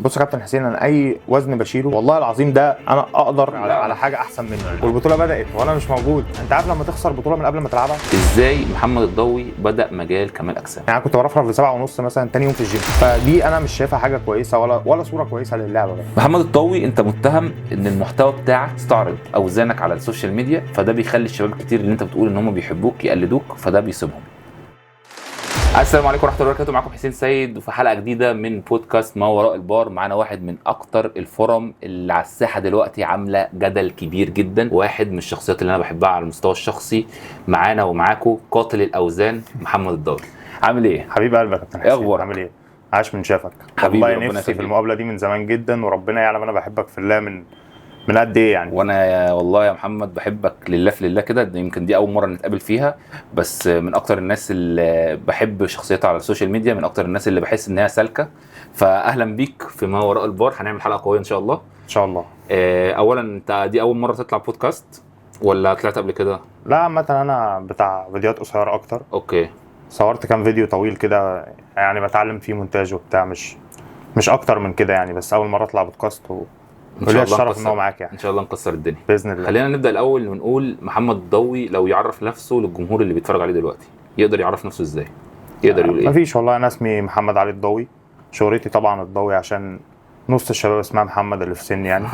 بص يا كابتن حسين، انا اي وزن بشيله والله العظيم ده انا اقدر على حاجة احسن منه. والبطوله بدات وانا مش موجود. انت عارف لما تخسر بطوله من قبل ما تلعبها ازاي محمد الضوي بدا مجال كمال اجسام؟ يعني انا كنت برفرف ب 7.5 مثلا تاني يوم في الجيم، فدي انا مش شايفها حاجة كويسة ولا صوره كويسة للعبة بقى. محمد الضوي، انت متهم ان المحتوى بتاعك تستعرض اوزانك على ال social media، فده بيخلي الشباب كتير اللي انت بتقول ان هم بيحبوك يقلدوك، فده بيصيبهم. السلام عليكم ورحمة الله وبركاته، معاكم حسين سيد وفي حلقة جديدة من بودكاست ما وراء البار. معانا واحد من اكتر الفرم اللي على الساحة دلوقتي عامله جدل كبير جدا، واحد من الشخصيات اللي انا بحبها على المستوى الشخصي. معانا ومعاكم قاتل الاوزان محمد الضوي. عامل ايه؟ حبيب قلبك يا كابتن حسين، ايه اخبارك؟ عامل ايه؟ عاش من شافك. حبيبي، والله ربنا نفسي في يخليك. المقابلة دي من زمان جدا، وربنا يعلم انا بحبك في الله من قد ايه يعني. وانا والله يا محمد بحبك لله في لله كده، يمكن دي اول مرة نتقابل فيها، بس من اكتر الناس اللي بحب شخصيتها على ال social media، من اكتر الناس اللي بحس انها سالكة. فاهلا بيك في ما وراء البار، هنعمل حلقة قوية ان شاء الله. ان شاء الله. اولا انت دي اول مرة تطلع بودكاست ولا طلعت قبل كده؟ لا عامة انا بتاع فيديوهات قصيرة اكتر. okay. صورت كام فيديو طويل كده يعني، بتعلم فيه مونتاج وبتاع، مش اكتر من كده يعني. بس اول مرة اطلع بودكاست ان وليا شاء الله الشرف ان هو نكسر، معاك يعني. ان شاء الله نكسر الدنيا باذن الله. خلينا نبدا الاول ونقول محمد الضوي لو يعرف نفسه للجمهور اللي بيتفرج عليه دلوقتي، يقدر يعرف نفسه ازاي؟ يقدر يقول ايه؟ مفيش والله، انا اسمي محمد علي الضوي، شهرتي طبعا الضوي عشان نص الشباب اسمها محمد اللي في سني يعني.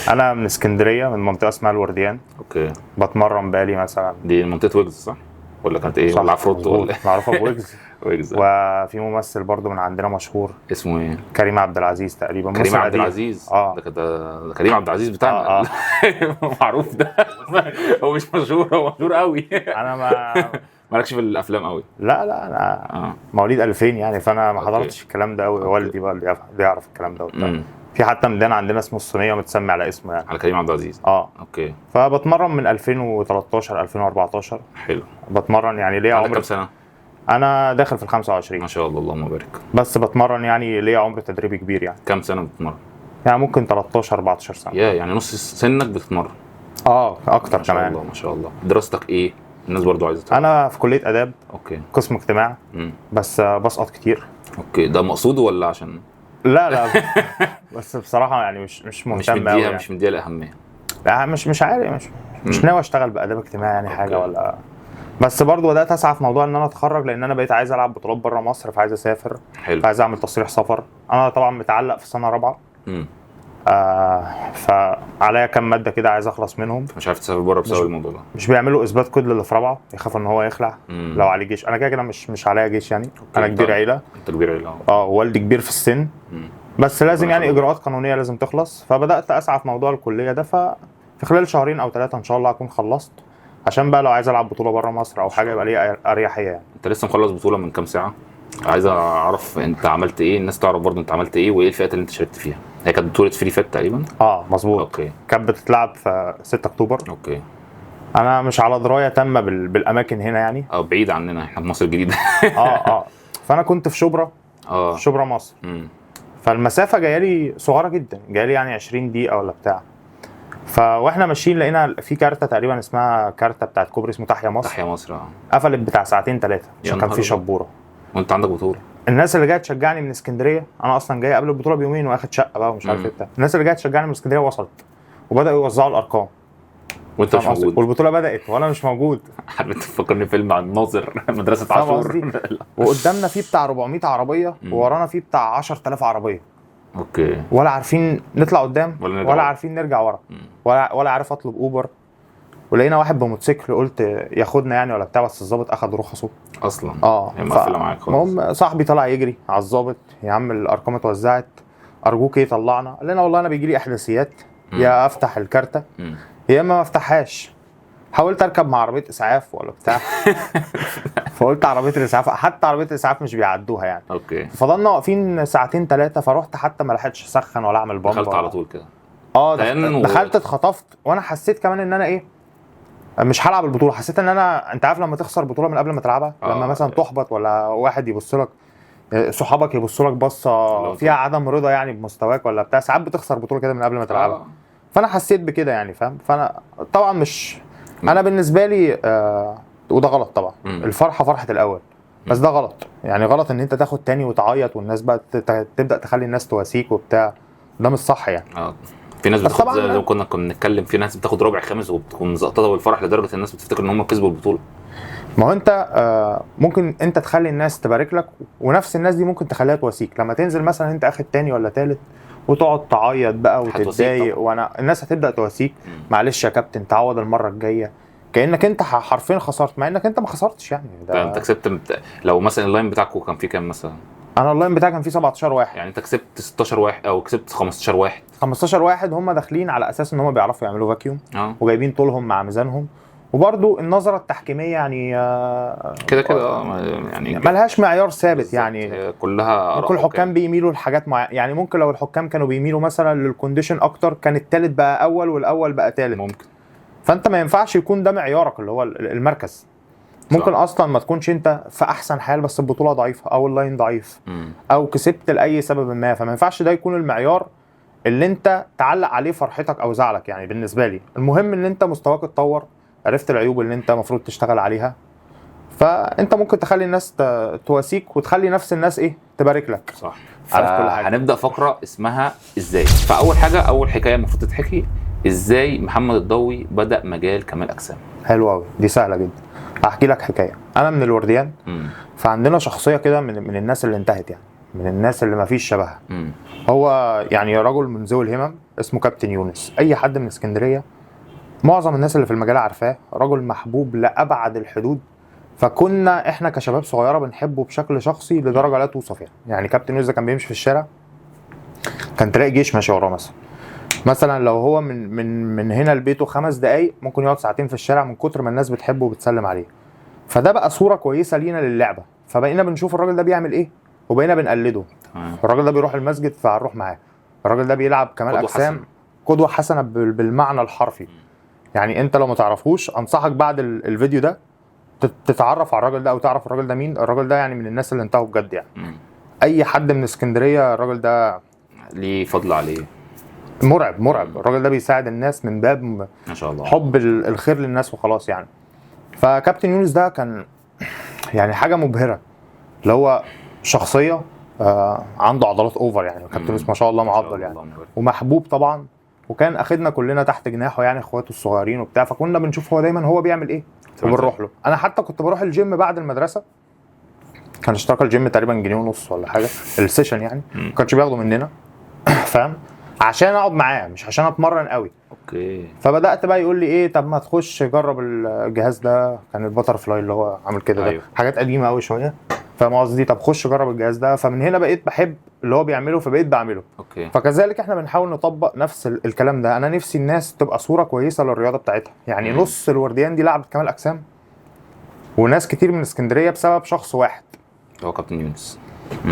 انا من اسكندريه، من منطقة اسمها الورديان. okay. بتمرن بقالي مثلا، دي منطقة ويجز صح؟ ولا كانت ايه؟ صح، ولا عفروتو مظبوط. ولا إيه؟ معروفة بويجز. ويجز. وفي ممثل برضو من عندنا مشهور، اسمه ايه؟ كريم عبد العزيز تقريبا. كريم ممثل عبد قديم. العزيز. ده كريم عبد العزيز بتاعنا. معروف ده. هو مش مشهور، هو مشهور قوي. انا ما مالكش في الافلام قوي؟ لا لا، انا مواليد 2000 يعني، فانا ما okay. حضرتش الكلام ده قوي. okay. والدي بقى اللي يعرف الكلام ده وبتاع. في حتى ميدان عندنا اسمه الصينية متسمي على اسمه يعني. على كريم عبد العزيز. okay. فبتمرن من 2013 2014. حلو. بتمرن يعني ليا عندك عمر. كام سنة؟ انا داخل في ال 25. ما شاء الله، اللهم بارك. بس بتمرن يعني ليا عمر تدريبي كبير يعني. كام سنة بتتمرن؟ يعني ممكن 13 14 سنة. يا يعني نص سنك بتتمرن. اكتر ما شاء كمان. الله ما شاء الله. دراستك ايه؟ الناس برضو عايزه تعرف. انا في كليه اداب. okay. قسم اجتماع. بس بسقط كتير. okay، ده مقصود ولا عشان؟ لا لا بس بصراحة يعني مش مهتم مش قوي مديها يعني. مش مديها الاهمية. لا مش عارف، مش ناوي اشتغل باداب اجتماعي يعني حاجة okay. ولا. بس برضو بدات اسعى في موضوع ان انا اتخرج، لان انا بقيت عايز العب بطولات بره مصر، فعايز اسافر. حلو. فعايز اعمل تصريح سفر. انا طبعا متعلق في سنة رابعه. فعليا كام مادة كده عايز اخلص منهم. مش عارف تسافر بره بسبب مش- الموضوع ده. مش بيعملوا اثبات قيد للي في رابعه، يخافوا ان هو يخلع. لو عليه جيش. انا كده كده مش عليا جيش يعني. انا كبير طيب. عيله. انت كبير عيله. والدي كبير في السن. بس لازم ربنا يعني يخليك. اجراءات قانونية لازم تخلص. فبدات اسعى في موضوع الكلية ده، ففي خلال شهرين او 3 ان شاء الله اكون خلصت، عشان بقى لو عايز العب بطوله بره مصر او حاجة يبقى ليا اريحية يعني. انت لسه مخلص بطوله من كام ساعة، عايز اعرف انت عملت ايه، الناس تعرف برضو انت عملت ايه وايه الفئات اللي انت شاركت فيها. هي كانت بطوله free fit تقريبا. مظبوط. okay. كانت بتتلعب في 6 اكتوبر. okay. انا مش على دراية تامة بالاماكن هنا يعني. بعيد عننا، احنا في مصر الجديدة. فانا كنت في شبرا. شبرا مصر. فالمسافه جاية لي صغيرة جدا، جاية لي يعني 20 دقيقة ولا بتاع. فواحنا ماشيين لقينا في كارته تقريبا اسمها كارته بتاعت كوبري اسمه تحيا مصر. تحيا مصر. قفلت بتاع ساعتين 3 عشان كان نهار في أبيض. شبوره. وانت عندك بطوله. الناس اللي جاية تشجعني من اسكندرية، انا اصلا جاي قبل البطولة بيومين واخد شقه بقى ومش عارف ايه بتاع. الناس اللي جاية تشجعني من اسكندرية وصلت وبداوا يوزعوا الارقام. وانت مش فاهم قصدي؟ موجود. والبطوله بدات وانا مش موجود. عارف انت تفكرني فيلم عن الناظر مدرسه فاهم عاشور. قصدي؟ وقدامنا في بتاع 400 عربية وورانا في بتاع 10000 عربية. okay. ولا عارفين نطلع قدام ولا نرجع ولا ورا. عارفين نرجع ورا. ولا عارف اطلب اوبر. ولقينا واحد بموتوسيكل قلت ياخدنا يعني ولا بتاع، بس الظابط اخد رخصه اصلا. هي مقفلة معاك خالص. المهم صاحبي طلع يجري على الظابط، يا عم الارقام اتوزعت ارجوك ايه طلعنا. قال لنا والله انا بيجي لي احداثيات، يا افتح الكارته يا اما ما افتحهاش. حاولت اركب مع عربية اسعاف ولا بتاع. فقلت عربية الاسعاف، حتى عربية الاسعاف مش بيعدوها يعني. okay. فضلنا واقفين ساعتين 3، فروحت حتى ما لحقتش اسخن ولا اعمل pump دخلت ولا على طول كده. دخلت اتخطفت. وانا حسيت كمان ان انا ايه، مش هلعب البطولة. حسيت ان انا، انت عارف لما تخسر بطوله من قبل ما تلعبها، لما مثلا تحبط ولا واحد يبص لك، صحابك يبصوا لك بصة فيها عدم رضا يعني بمستواك ولا بتاع. ساعات بتخسر بطوله كده من قبل ما تلعبها. فانا حسيت بكده يعني، فاهم؟ فانا طبعا مش انا بالنسبة لي وده غلط طبعا. الفرحة فرحه الاول. بس ده غلط، يعني غلط ان انت تاخد تاني وتعيط والناس بقى تبدا تخلي الناس تواسيك وبتاع، ده مش صح يعني. في ناس بتاخد زي ما كنا بنتكلم، في ناس بتاخد رابع خامس وبتكون زقططه بالفرح لدرجة الناس بتفتكر ان هم كسبوا البطولة. ما هو انت ممكن انت تخلي الناس تبارك لك، ونفس الناس دي ممكن تخليها تواسيك لما تنزل مثلا انت اخد تاني ولا تالت وتقعد تعيط بقى وتتضايق، وانا الناس هتبدا تواسيك، معلش يا كابتن تعوض المرة الجاية، كانك انت حرفيا خسرت مع انك انت ما خسرتش يعني. ده انت كسبت. لو مثلا ال line بتاعكم كان فيه كام مثلا؟ انا ال line بتاعي كان فيه 17 واحد، يعني انت كسبت 16 واحد او كسبت 15 واحد. 15 واحد هم داخلين على اساس ان هم بيعرفوا يعملوا vacuum وجايبين طولهم مع ميزانهم، وبرده النظرة التحكيميه يعني كده كده يعني ملهاش معيار ثابت يعني، كلها ممكن الحكام بيميلوا لحاجات معينة يعني. ممكن لو الحكام كانوا بيميلوا مثلا لل condition اكتر كان الثالث بقى اول والاول بقى ثالث ممكن. فانت ما ينفعش يكون ده معيارك اللي هو المركز. ممكن صح. اصلا ما تكونش انت في احسن حال بس البطولة ضعيفة او ال line ضعيف او كسبت لاي سبب ما، فما ينفعش ده يكون المعيار اللي انت تعلق عليه فرحتك او زعلك. يعني بالنسبة لي المهم ان انت مستواك اتطور، عرفت العيوب اللي انت المفروض تشتغل عليها، فانت ممكن تخلي الناس تواسيك وتخلي نفس الناس ايه تبارك لك. صح. عارف كل حاجة. هنبدا فقره اسمها ازاي. فاول حاجة، اول حكاية المفروض تتحكي، ازاي محمد الضوي بدا مجال كمال اجسام. حلو قوي، دي سهلة جدا. هحكي لك حكاية. انا من الورديان، فعندنا شخصية كده من الناس اللي انتهت يعني، من الناس اللي ما فيش شبهها. هو يعني رجل من ذوي الهمم اسمه كابتن يونس. اي حد من اسكندرية، معظم الناس اللي في المجال عارفاه، رجل محبوب لابعد الحدود. فكنا احنا كشباب صغيرة بنحبه بشكل شخصي لدرجة لا توصف يعني. يعني كابتن يونس ده كان بيمشي في الشارع كان تلاقي جيش ماشي وراه. مثلا لو هو من من من هنا لبيته 5 دقايق ممكن يقعد ساعتين في الشارع من كتر ما الناس بتحبه وبتسلم عليه. فده بقى صوره كويسة لينا للعبة، فبقينا بنشوف الراجل ده بيعمل ايه وبقينا بنقلده. الراجل ده بيروح المسجد فهنروح معاه، الراجل ده بيلعب كمال اجسام، قدوة حسنه بالمعنى الحرفي. يعني انت لو ما تعرفوش انصحك بعد الفيديو ده تتعرف على الراجل ده او تعرف الراجل ده مين. الراجل ده يعني من الناس اللي انتهوا بجد يعني. اي حد من اسكندرية الراجل ده ليه فضل عليه، مرعب مرعب. الراجل ده بيساعد الناس من باب ما شاء الله حب الخير للناس وخلاص يعني. فكابتن يونس ده كان يعني حاجة مبهرة، اللي هو شخصية عنده عضلات over يعني. كابتن يونس ما شاء الله معضل يعني، ومحبوب طبعا، وكان اخدنا كلنا تحت جناحه يعني، اخواته الصغيرين وبتاع. فكنا بنشوف هو دايما هو بيعمل ايه وبنروح له. انا حتى كنت بروح الجيم بعد المدرسة، كان اشتراك الجيم تقريبا 1.5 جنيه ولا حاجة ال session يعني، ما كانش بياخده مننا فاهم، عشان اقعد معاه مش عشان اتمرن قوي. okay. فبدات بقى يقول لي ايه، طب ما تخش جرب الجهاز ده، كان ال butterfly اللي هو عامل كده. أيوه. ده حاجات قديمة قوي شوية، فاهم قصدي؟ طب خش جرب الجهاز ده. فمن هنا بقيت بحب اللي هو بيعمله فبقيت بعمله. okay. فكذلك احنا بنحاول نطبق نفس الكلام ده. انا نفسي الناس تبقى صوره كويسة للرياضة بتاعتها يعني. نص الورديان دي لعبت كمال اجسام، وناس كتير من اسكندرية بسبب شخص واحد هو كابتن يونس،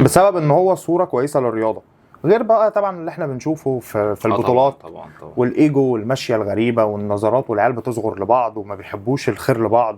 بسبب ان هو صوره كويسة للرياضة. غير بقى طبعا اللي احنا بنشوفه في البطولات. طبعا طبعا. والايجو والمشيه الغريبة والنظرات، والعيال بتصغر لبعض وما بيحبوش الخير لبعض.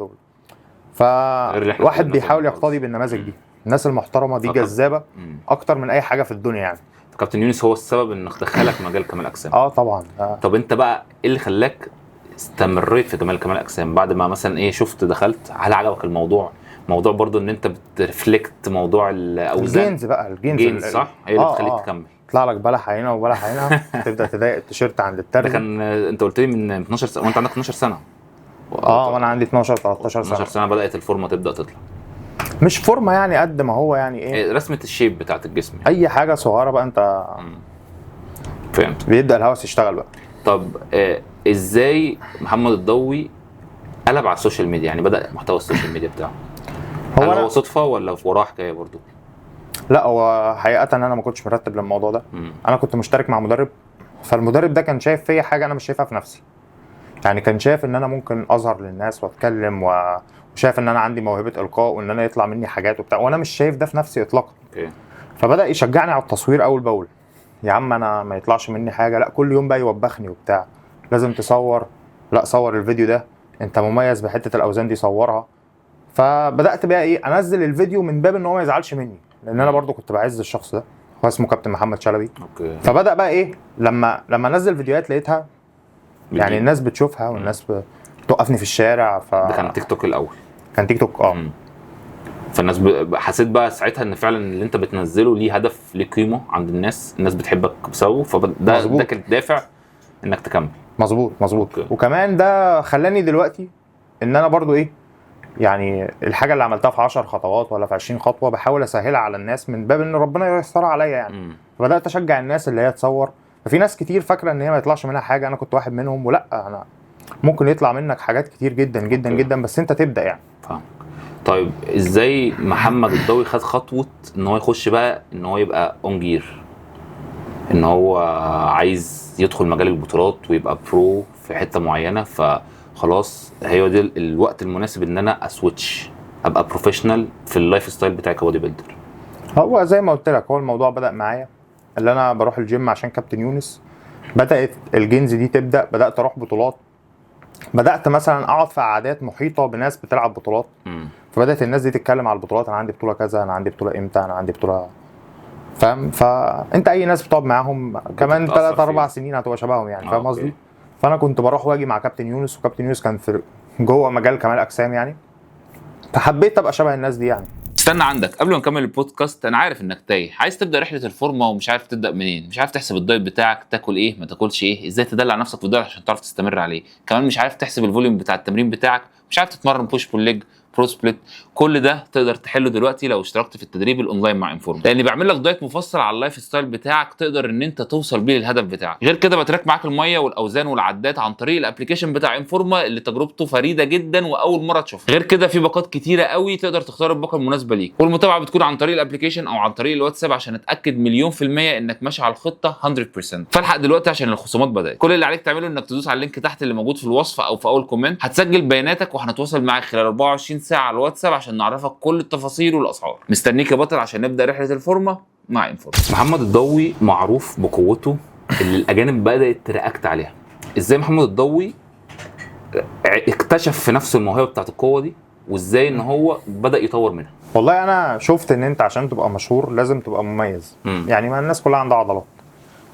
فالواحد بيحاول يقتدي بالنماذج دي. الناس المحترمة دي جذابة اكتر من اي حاجة في الدنيا يعني. كابتن يونس هو السبب انك دخلك مجال كمال اجسام. طبعا. طب انت بقى ايه اللي خلاك استمريت في كمال اجسام بعد ما مثلا ايه شفت دخلت؟ هل عجبك الموضوع؟ موضوع برضو ان انت بت reflect موضوع الاوزان، ال gains بقى، ال gains صح، هي اللي بتخليك تكمل. يطلع لك بلحه هنا وبلحه هنا تبدا تضايق التيشيرت عند الترزي. ده كان انت قلت لي من 12 سنة، وانت عندك 12 سنة. وانا عندي 12 13 سنة. 12 سنة بدات الفورمة تبدا تطلع. مش فورمه يعني قد ما هو يعني ايه، رسمه ال shape بتاعت الجسم يعني. اي حاجة صغيرة بقى انت فهمت، بيبدا الهوس يشتغل بقى. طب ازاي محمد الضوي قلب على ال social media يعني، بدا محتوى ال social media بتاعه؟ هو صدفة ولا وراه حكاية برضو؟ لا هو حقيقة انا ما كنتش مرتب للموضوع ده. انا كنت مشترك مع مدرب، فالمدرب ده كان شايف فيا حاجة انا مش شايفها في نفسي يعني. كان شايف ان انا ممكن اظهر للناس واتكلم، وشايف ان انا عندي موهبة القاء وان انا يطلع مني حاجات وبتاع، وانا مش شايف ده في نفسي اطلاقا. okay. فبدا يشجعني على التصوير اول باول. يا عم انا ما يطلعش مني حاجة، لا كل يوم بقى يوبخني وبتاع، لازم تصور، لا صور الفيديو ده، انت مميز بحته الاوزان دي صورها. فبدات بقى ايه، انزل الفيديو من باب ان هو ما يزعلش مني، لان انا برضو كنت بعز الشخص ده، هو اسمه كابتن محمد شلبي. okay. فبدا بقى ايه، لما انزل فيديوهات لقيتها يعني الناس بتشوفها والناس بتوقفني في الشارع. ده كان تيك توك الاول؟ كان تيك توك. فالناس حسيت بقى ساعتها ان فعلا اللي انت بتنزله ليه هدف، ليه قيمة عند الناس، الناس بتحبك بسببه، فده ده كان دافع انك تكمل. مظبوط مظبوط. وكمان ده خلاني دلوقتي ان انا برضو ايه، يعني الحاجة اللي عملتها في 10 خطوات ولا في 20 خطوة بحاول اسهلها على الناس من باب ان ربنا ييسرها عليا يعني. فبدات اشجع الناس اللي هي تصور. ففي ناس كتير فاكره ان هي ما يطلعش منها حاجة، انا كنت واحد منهم، ولا انا ممكن يطلع منك حاجات كتير جدا جدا جدا، بس انت تبدا يعني. فاهم. طيب ازاي محمد الضوي خد خطوة ان هو يخش بقى ان هو يبقى on gear، ان هو عايز يدخل مجال البطولات ويبقى pro في حتة معينة، فخلاص هي دي الوقت المناسب ان انا ا switch ابقى professional في ال lifestyle بتاعي ك bodybuilder؟ هو زي ما قلت لك، هو الموضوع بدا معايا اللي انا بروح الجيم عشان كابتن يونس، بدات ال gains دي تبدا، بدات اروح بطولات، بدات مثلا اقعد في قعدات محيطه بناس بتلعب بطولات، فبدات الناس دي تتكلم على البطولات، انا عندي بطوله كذا، انا عندي بطوله امتى، انا عندي بطوله، فاهم؟ فانت اي ناس بتقعد معاهم كمان 3-4 سنين هتبقى شبههم يعني، فاهم قصدي؟ فانا كنت بروح واجي مع كابتن يونس، وكابتن يونس كان في جوه مجال كمال اجسام يعني، فحبيت ابقى شبه الناس دي يعني. استنى عندك قبل ما نكمل البودكاست، انا عارف انك تايه، عايز تبدا رحله الفورمة ومش عارف تبدا منين، مش عارف تحسب ال diet بتاعك، تاكل ايه ما تاكلش ايه، ازاي تدلع نفسك في ال diet عشان تعرف تستمر عليه، كمان مش عارف تحسب ال volume بتاع التمرين بتاعك، مش عارف تتمرن push pull leg، bro split. كل ده تقدر تحله دلوقتي لو اشتركت في التدريب الاونلاين مع انفورما، لان بعمل لك diet مفصل على ال lifestyle بتاعك تقدر ان انت توصل بيه للهدف بتاعك. غير كده ب track معاك المية والاوزان والعدات عن طريق ال application بتاع انفورما اللي تجربته فريدة جدا واول مرة تشوفها. غير كده في باقات كتيرة قوي تقدر تختار الباقه المناسبة ليك، والمتابعة بتكون عن طريق ال application او عن طريق الواتساب عشان اتاكد 100% انك ماشي على الخطة 100%. فالحق دلوقتي عشان الخصومات بدات. كل اللي عليك تعمله انك تدوس على ال link تحت اللي موجود في الوصف او في اول comment، هتسجل بياناتك وهنتواصل معاك خلال 24 ساعة على الواتساب عشان نعرفك كل التفاصيل والاسعار. مستنيك يا بطل عشان نبدا رحله الفورمة مع انفورما. محمد الضوي معروف بقوته اللي الاجانب بدات ت react عليها. ازاي محمد الضوي اكتشف في نفسه الموهبة بتاعت القوة دي، وازاي ان هو بدا يطور منها؟ والله انا شفت ان انت عشان تبقى مشهور لازم تبقى مميز. يعني ما الناس كلها عندها عضلات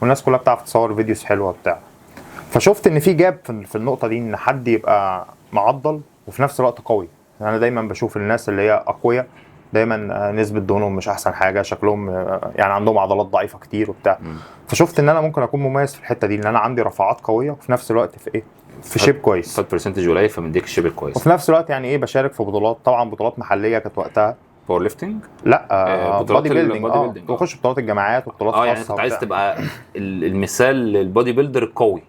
والناس كلها بتعرف تصور videos حلوة بتاع، فشفت ان في gap في النقطة دي، ان حد يبقى معضل وفي نفس الوقت قوي. انا يعني دايما بشوف الناس اللي هي اقوياء دايما نسبه دهونهم مش احسن حاجة، شكلهم يعني عندهم عضلات ضعيفة كتير وبتاع. فشفت ان انا ممكن اكون مميز في الحتة دي، ان انا عندي رفعات قوية وفي نفس الوقت في ايه، في shape كويس، fat percentage قليل فمديك ال shape الكويس، وفي نفس الوقت يعني ايه بشارك في بطولات، طبعا بطولات محليه كانت وقتها. powerlifting؟ لا، bodybuilding. بخش بطولات الجامعات وبطولات خاصة. يعني كنت عايز تبقى المثال لل bodybuilder القوي،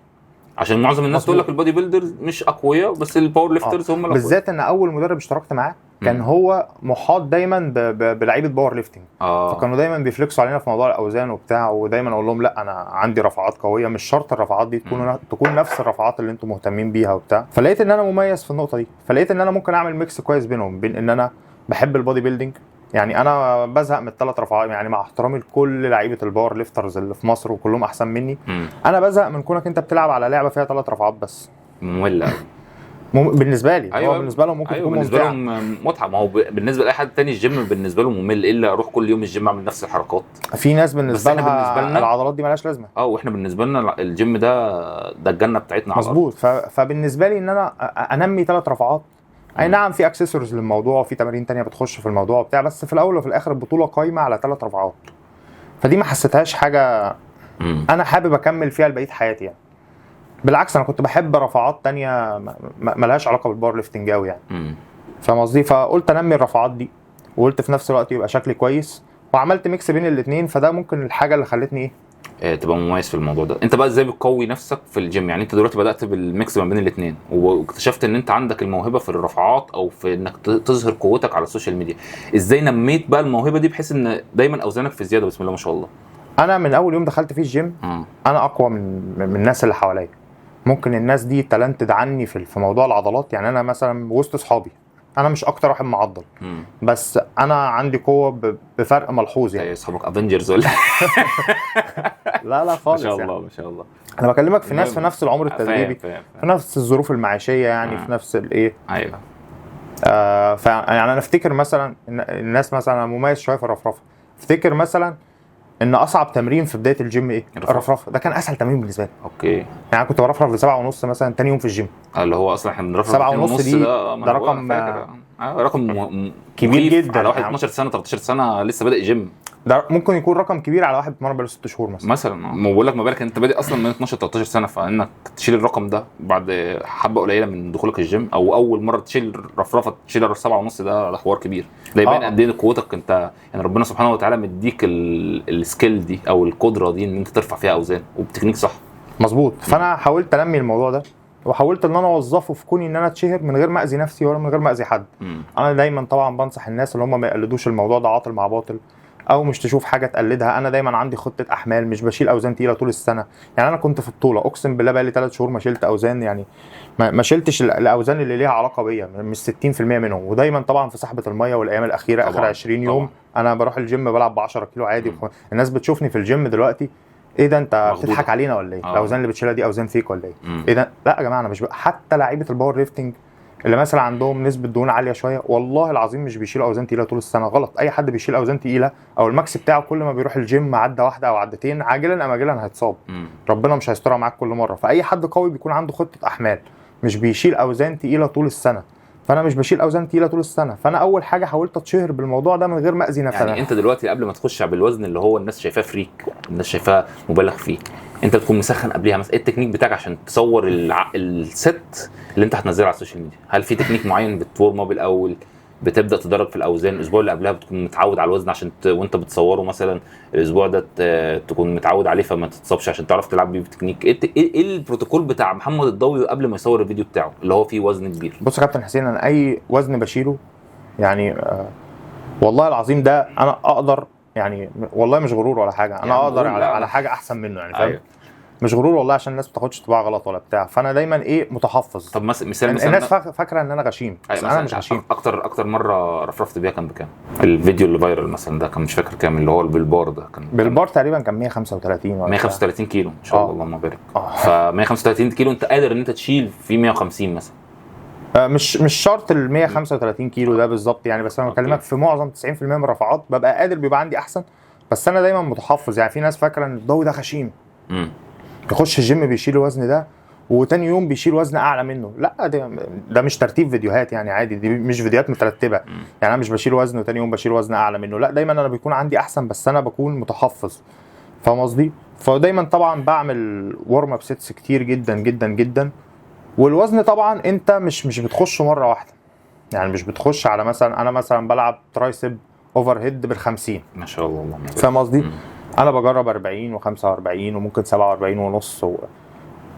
عشان معظم الناس تقول لك ال bodybuilders مش اقوياء بس ال powerlifters هم الاقوياء. بالذات ان اول مدرب اشتركت معاه كان هو محاط دايما بلعيبه powerlifting. فكانوا دايما بي flex وا علينا في موضوع الاوزان وبتاع، ودايما اقول لهم لا انا عندي رفعات قوية، مش شرط الرفعات دي تكون نفس الرفعات اللي انتم مهتمين بيها وبتاع. فلقيت ان انا مميز في النقطة دي، فلقيت ان انا ممكن اعمل mix كويس بينهم، بين ان انا بحب ال bodybuilding، يعني انا بزهق من الثلاث رفعات، يعني مع احترامي لكل لعيبة ال powerlifters اللي في مصر وكلهم احسن مني، انا بزهق من كونك انت بتلعب على لعبه فيها 3 رفعات بس، مملة قوي بالنسبة لي. أيوة، هو بالنسبة لهم ممكن تكون بالنسبة لهم متعه. ما هو بالنسبة لاي حد تاني الجيم بالنسبة له ممل، الا اروح كل يوم الجيم اعمل نفس الحركات. في ناس بالنسبة لها العضلات دي مالهاش لازمه. واحنا بالنسبة لنا الجيم ده الجنة بتاعتنا. مظبوط. فبالنسبه لي ان انا انمي 3 رفعات، اي نعم في اكسسوارز للموضوع وفي تمارين تانية بتخش في الموضوع وبتاع، بس في الاول وفي الاخر البطولة قايمة على 3 رفعات، فدي ما حسيتهاش حاجة انا حابب اكمل فيها لبقية حياتي يعني. بالعكس انا كنت بحب رفعات تانية ملهاش علاقة بال powerlifting قوي يعني. فاهم قصدي؟ فقلت انمي الرفعات دي، وقلت في نفس الوقت يبقى شكلي كويس، وعملت mix بين الاثنين. فده ممكن الحاجة اللي خلتني ايه تبقى مميز في الموضوع ده. انت بقى ازاي بتقوي نفسك في الجيم؟ يعني انت دلوقتي بدات بال mix ما بين الاثنين، واكتشفت ان انت عندك الموهبة في الرفعات او في انك تظهر قوتك على ال social media. ازاي نميت بقى الموهبة دي بحيث ان دايما اوزانك في زيادة بسم الله ما شاء الله؟ انا من اول يوم دخلت فيه الجيم انا اقوى من الناس اللي حواليا. ممكن الناس دي talented عني في موضوع العضلات، يعني انا مثلا وسط اصحابي انا مش اكتر واحد معضل، بس انا عندي قوة بفرق ملحوظ يعني. اصحابك Avengers ولا؟ لا لا خالص، ما شاء الله ما شاء الله. انا بكلمك في ناس في نفس العمر التدريبي، في نفس الظروف المعيشية يعني، في نفس الايه. ايوه. يعني انا افتكر مثلا الناس مثلا مميز شوية في الرفرفه، افتكر مثلا ان اصعب تمرين في بداية الجيم ايه؟ الرفرفه. ده كان اسهل تمرين بالنسبة لي. okay. يعني كنت برفرف ل 7.5 مثلا تاني يوم في الجيم، اللي هو اصلا احنا بنرفرف 7.5 دي ده رقم. رقم كبير جدا على واحد 12 سنة 13 سنة لسه بادئ جيم. ده ممكن يكون رقم كبير على واحد بيتمرن بقاله 6 شهور مثلا. ما بقول لك، ما بالك انت بادئ اصلا من 12 13 سنة، فانك تشيل الرقم ده بعد حبه قليله من دخولك الجيم، او اول مرة تشيل رفرفه تشيل 7.5، ده حوار كبير. ده يبان قد ايه قوتك انت، يعني ربنا سبحانه وتعالى مديك ال skill دي او القدرة دي ان انت ترفع فيها اوزان وبتكنيك صح. مظبوط. فانا حاولت انمي الموضوع ده، وحاولت ان انا اوظفه في كوني ان انا اتشهر من غير ما اذي نفسي ولا من غير ما اذي حد. انا دايما طبعا بنصح الناس اللي هم ما يقلدوش الموضوع ده عاطل مع باطل، او مش تشوف حاجة تقلدها. انا دايما عندي خطه احمال، مش بشيل اوزان تقيلة طول السنة. يعني انا كنت في بطوله اقسم بالله بقى لي 3 شهور ما شلت اوزان، يعني ما شلتش الاوزان اللي ليها علاقة بيا، مش 60% منهم. ودايما طبعا في سحبه المية والايام الاخيرة طبعًا. اخر 20 يوم طبعًا. انا بروح الجيم بلعب ب 10 كيلو عادي. الناس بتشوفني في الجيم دلوقتي، ايه ده انت بتضحك علينا ولا ايه؟ الاوزان اللي بتشيلها دي اوزان fake ولا ايه؟ ايه ده؟ لا يا جماعة انا مش حتى لعيبة ال power lifting اللي مثلا عندهم نسبه دهون عالية شوية، والله العظيم مش بيشيلوا اوزان تقيلة طول السنة. غلط. اي حد بيشيل اوزان تقيلة او ال max بتاعه كل ما بيروح الجيم عده واحدة او عدتين، عاجلا ام اجلا هيتصاب. ربنا مش هيسترها معاك كل مرة. فاي حد قوي بيكون عنده خطه احمال، مش بيشيل اوزان تقيلة طول السنة. فانا مش بشيل اوزان تقيلة طول السنة. فانا اول حاجة حاولت اتشهر بالموضوع ده من غير ما اذي نفسي. يعني انت دلوقتي قبل ما تخش بالوزن اللي هو الناس شايفاه freak، الناس شايفاه مبالغ فيه، انت بتكون مسخن قبليها مثلا. ايه التكنيك بتاعك عشان تصور ال set اللي انت هتنزلها على ال social media؟ هل في تكنيك معين بت warm up الاول، بتبدا تدرج في الاوزان الاسبوع اللي قبلها، بتكون متعود على الوزن عشان وانت بتصوره مثلا الاسبوع ده تكون متعود عليه فما تتصابش عشان تعرف تلعب بيه بتكنيك؟ ايه البروتوكول بتاع محمد الضوي قبل ما يصور الفيديو بتاعه اللي هو فيه وزن كبير؟ بص يا كابتن حسين، انا اي وزن بشيله يعني والله العظيم ده انا اقدر، يعني والله مش غرور ولا حاجة، انا يعني اقدر على حاجة احسن منه يعني، فاهم؟ أيوه. مش غرور والله عشان الناس ما بتاخدش طباع غلط ولا بتاع. فانا دايما ايه متحفظ. طب مثال الناس فاكره ان انا غشيم، بس انا مش غشيم. اكتر مرة رفرفت بيها كان بكام؟ الفيديو اللي viral مثلا ده كان مش فاكر كام، اللي هو بالبار ده كان بالبار تقريبا كان 135 ولا 135 كيلو ان شاء الله، اللهم بارك. ف 135 كيلو انت قادر ان انت تشيل في 150 مثلا؟ مش شرط ال 135 كيلو ده بالظبط يعني، بس انا بكلمك في معظم 90% من الرفعات ببقى قادر، بيبقى عندي احسن. بس انا دايما متحفظ. يعني في ناس فاكره ان الضوء ده غشيم، يخش الجيم بيشيل الوزن ده وتاني يوم بيشيل وزن اعلى منه. لا ده مش ترتيب فيديوهات يعني، عادي، دي مش فيديوهات مترتبة. يعني انا مش بشيل وزن وتاني يوم بشيل وزن اعلى منه، لا دايما انا بيكون عندي احسن، بس انا بكون متحفظ، فاهم قصدي؟ فدايما طبعا بعمل warm up sets كتير جدا جدا جدا. والوزن طبعا انت مش بتخش مرة واحدة، يعني مش بتخش على مثلا، انا مثلا بلعب tricep overhead بال50 ما شاء الله، فاهم قصدي؟ انا بجرب 40 و45 وممكن 47 ونص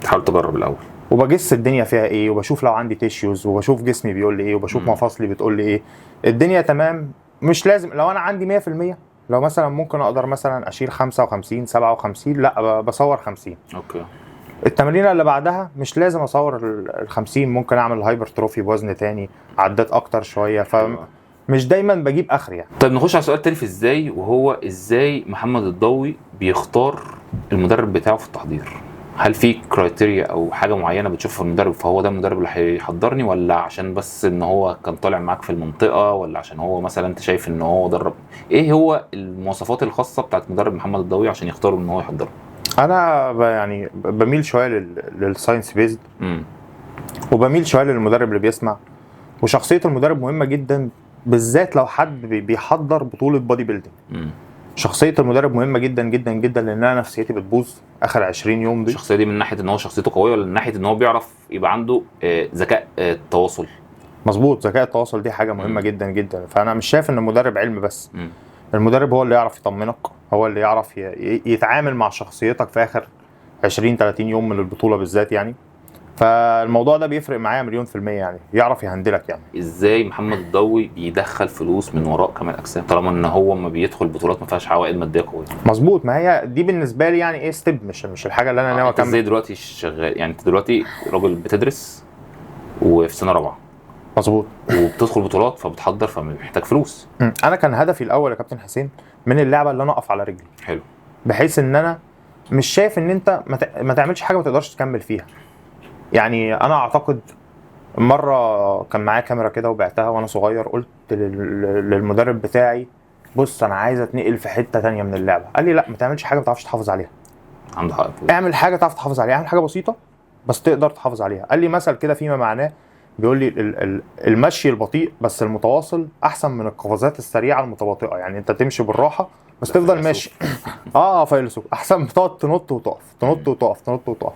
تحاول تجرب الاول، وبجس الدنيا فيها ايه، وبشوف لو عندي tissues، وبشوف جسمي بيقول لي ايه، وبشوف مفاصلي بتقول لي ايه، الدنيا تمام. مش لازم لو انا عندي 100%، لو مثلا ممكن اقدر مثلا اشيل 55 57، لا بصور 50. okay. التمرينه اللي بعدها مش لازم اصور ال 50، ممكن اعمل hypertrophy بوزن تاني، عدات اكتر شوية، ف مش دايما بجيب اخر يعني. طيب نخش على سؤال تاني في ازاي، وهو ازاي محمد الضوي بيختار المدرب بتاعه في التحضير؟ هل في criteria او حاجة معينة بتشوفها في المدرب فهو ده المدرب اللي هيحضرني، ولا عشان بس ان هو كان طالع معاك في المنطقة، ولا عشان هو مثلا انت شايف ان هو درب؟ ايه هو المواصفات الخاصة بتاعت مدرب محمد الضوي عشان يختاروا ان هو يحضره؟ انا يعني بميل شوية لل science based، وبميل شوية للمدرب اللي بيسمع، وشخصية المدرب مهمة جدا، بالذات لو حد بيحضر بطوله body building. شخصية المدرب مهمة جدا جدا جدا، لان انا نفسيتي بتبوظ اخر 20 يوم دي. الشخصية دي من ناحية ان هو شخصيته قوية، ولا من ناحية ان هو بيعرف يبقى عنده ذكاء التواصل؟ مظبوط، ذكاء التواصل دي حاجة مهمة جدا جدا. فانا مش شايف ان المدرب علم بس، المدرب هو اللي يعرف يطمنك، هو اللي يعرف يتعامل مع شخصيتك في اخر 20 30 يوم من البطولة بالذات يعني. فالموضوع ده بيفرق معايا 1,000,000% يعني، يعرف يهندلك يعني. ازاي محمد الضوي بيدخل فلوس من وراء كمال اجسام طالما ان هو ما بيدخل بطولات ما فيهاش عوائد مادية قوية؟ مظبوط، ما هي دي بالنسبة لي يعني ايه step، مش الحاجة اللي انا ناوي اكمل. ازاي دلوقتي شغال يعني؟ انت دلوقتي راجل بتدرس وفي سنة رابعه، مظبوط، وبتدخل بطولات فبتحضر فمحتاج فلوس. انا كان هدفي الاول يا كابتن حسين من اللعبة اللي انا اقف على رجلي. حلو. بحيث ان انا مش شايف ان انت ما تعملش حاجة ما تقدرش تكمل فيها. يعني انا اعتقد مرة كان معايا كاميرا كده وبعتها وانا صغير، قلت للمدرب بتاعي بص انا عايز اتنقل في حتة تانية من اللعبة، قال لي لا ما تعملش حاجة ما تعرفش تحافظ عليها. عنده حق. اعمل حاجة تعرف تحافظ عليها، اعمل حاجة بسيطة بس تقدر تحافظ عليها. قال لي مثل كده فيما معناه بيقول لي المشي البطيء بس المتواصل احسن من القفزات السريعة المتباطئه. يعني انت تمشي بالراحة بس تفضل ماشي. فيلسوف. احسن ما تقعد تنط وتقف، تنط وتقف، تنط وتقف.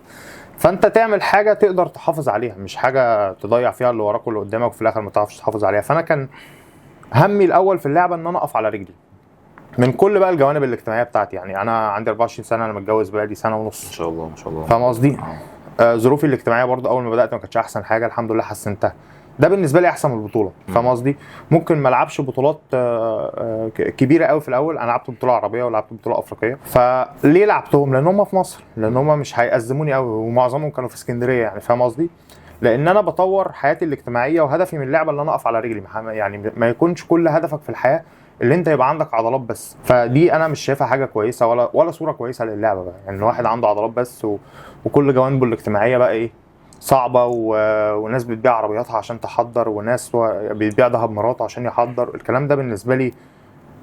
فانت تعمل حاجة تقدر تحافظ عليها، مش حاجة تضيع فيها اللي وراك واللي قدامك وفي الاخر ما تعرفش تحافظ عليها. فانا كان همي الاول في اللعبة ان انا اقف على رجلي من كل بقى الجوانب الاجتماعية بتاعتي. يعني انا عندي 24 سنة، انا متجوز بقالي سنة ونص. ما شاء الله ما شاء الله. فاهم قصدي؟ ظروفي الاجتماعية برضو اول ما بدات ما كانتش احسن حاجة، الحمد لله حسنتها. ده بالنسبة لي احسن من البطولة. فاهم قصدي؟ ممكن ما العبش بطولات كبيرة قوي في الاول. انا لعبت بطوله عربية ولعبت بطوله افريقية. فليه لعبتهم؟ لان هم في مصر، لان هم مش هيأزموني قوي، ومعظمهم كانوا في اسكندرية يعني. فاهم قصدي؟ لان انا بطور حياتي الاجتماعية، وهدفي من اللعبة ان انا اقف على رجلي. يعني ما يكونش كل هدفك في الحياة اللي انت يبقى عندك عضلات بس. فدي انا مش شايفها حاجة كويسة ولا صوره كويسة للعبة بقى. يعني الواحد عنده عضلات بس وكل جوانبه الاجتماعية بقى ايه صعبة، وناس بتبيع عربياتها عشان تحضر، وناس بتبيع ذهب مراته عشان يحضر. الكلام ده بالنسبة لي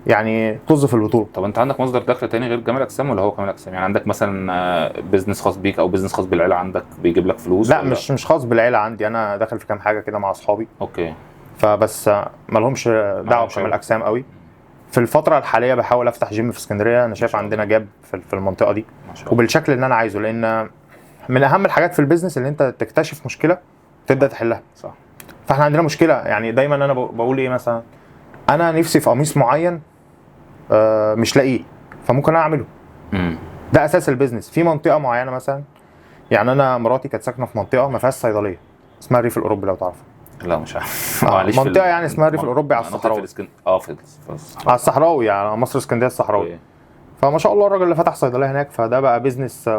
يعني طز في البطولة. طب انت عندك مصدر دخل تاني غير كمال اجسام ولا هو كمال اجسام؟ يعني عندك مثلا business خاص بيك او business خاص بالعيلة عندك بيجيب لك فلوس؟ لا ولا؟ مش خاص بالعيلة عندي، انا داخل في كام حاجة كده مع اصحابي. okay. فبس ما لهمش دعوه بكمال اجسام قوي. في الفترة الحالية بحاول افتح جيم في اسكندرية. انا شايف عندنا gap في المنطقة دي وبالشكل اللي انا عايزه، لان من اهم الحاجات في ال business اللي انت تكتشف مشكلة تبدا تحلها. صح. فاحنا عندنا مشكلة. يعني دايما انا بقول ايه مثلا، انا نفسي في قميص معين مش لاقيه، فممكن اعمله. ده اساس ال business في منطقة معينة مثلا. يعني انا مراتي كانت ساكنة في منطقة ما فيهاش صيدلية اسمها الريف الاوروبي، لو تعرفها. لا مش عارف. منطقة يعني اسمها الريف الاوروبي على الصحراوي. في على الصحراوي، يعني مصر اسكندرية الصحراوي. فما شاء الله الراجل اللي فتح صيدلية هناك، فده بقى business.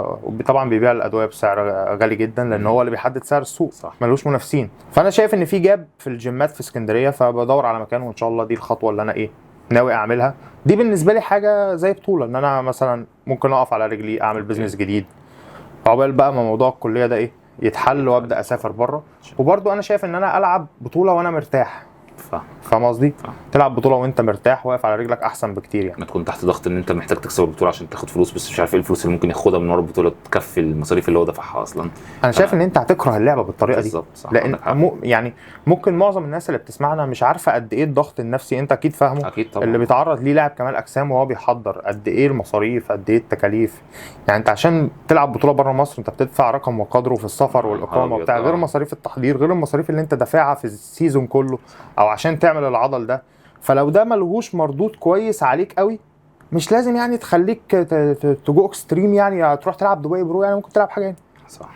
طبعا بيبيع الادوية بسعر غالي جدا لان هو اللي بيحدد سعر السوق، صح. ملوش منافسين. فانا شايف ان في gap في الجيمات في اسكندرية، فبدور على مكان، وان شاء الله دي الخطوة اللي انا ايه ناوي اعملها. دي بالنسبة لي حاجة زي بطوله، ان انا مثلا ممكن اقف على رجلي، اعمل business جديد، عقبال بقى ما موضوع الكلية ده ايه يتحل وابدا اسافر بره. وبرده انا شايف ان انا العب بطوله وانا مرتاح. فاهم قصدي؟ تلعب بطوله وانت مرتاح واقف على رجلك احسن بكتير. يعني ما تكون تحت ضغط ان انت محتاج تكسب البطولة عشان تاخد فلوس، بس مش عارف ايه الفلوس اللي ممكن ياخدها من ورا البطولة تكفي المصاريف اللي هو دفعها اصلا. انا شايف ان انت هتكره اللعبة بالطريقة دي. بالظبط، صح. لان يعني ممكن معظم الناس اللي بتسمعنا مش عارفه قد ايه الضغط النفسي، انت اكيد فاهمه. اكيد طبعا. اللي بيتعرض ليه لاعب كمال اجسام وهو بيحضر، قد ايه المصاريف، قد ايه التكاليف. يعني انت عشان تلعب بطوله بره مصر انت بتدفع رقم وقدره في السفر والاقامة وبتاع، غير مصاريف التحضير، غير المصاريف اللي انت دافعها في ال season كله او عشان تعمل العضل ده. فلو ده ملهوش مردود كويس عليك قوي، مش لازم يعني تخليك ت go extreme، يعني تروح تلعب دبي pro، يعني ممكن تلعب حاجة يعني. صح.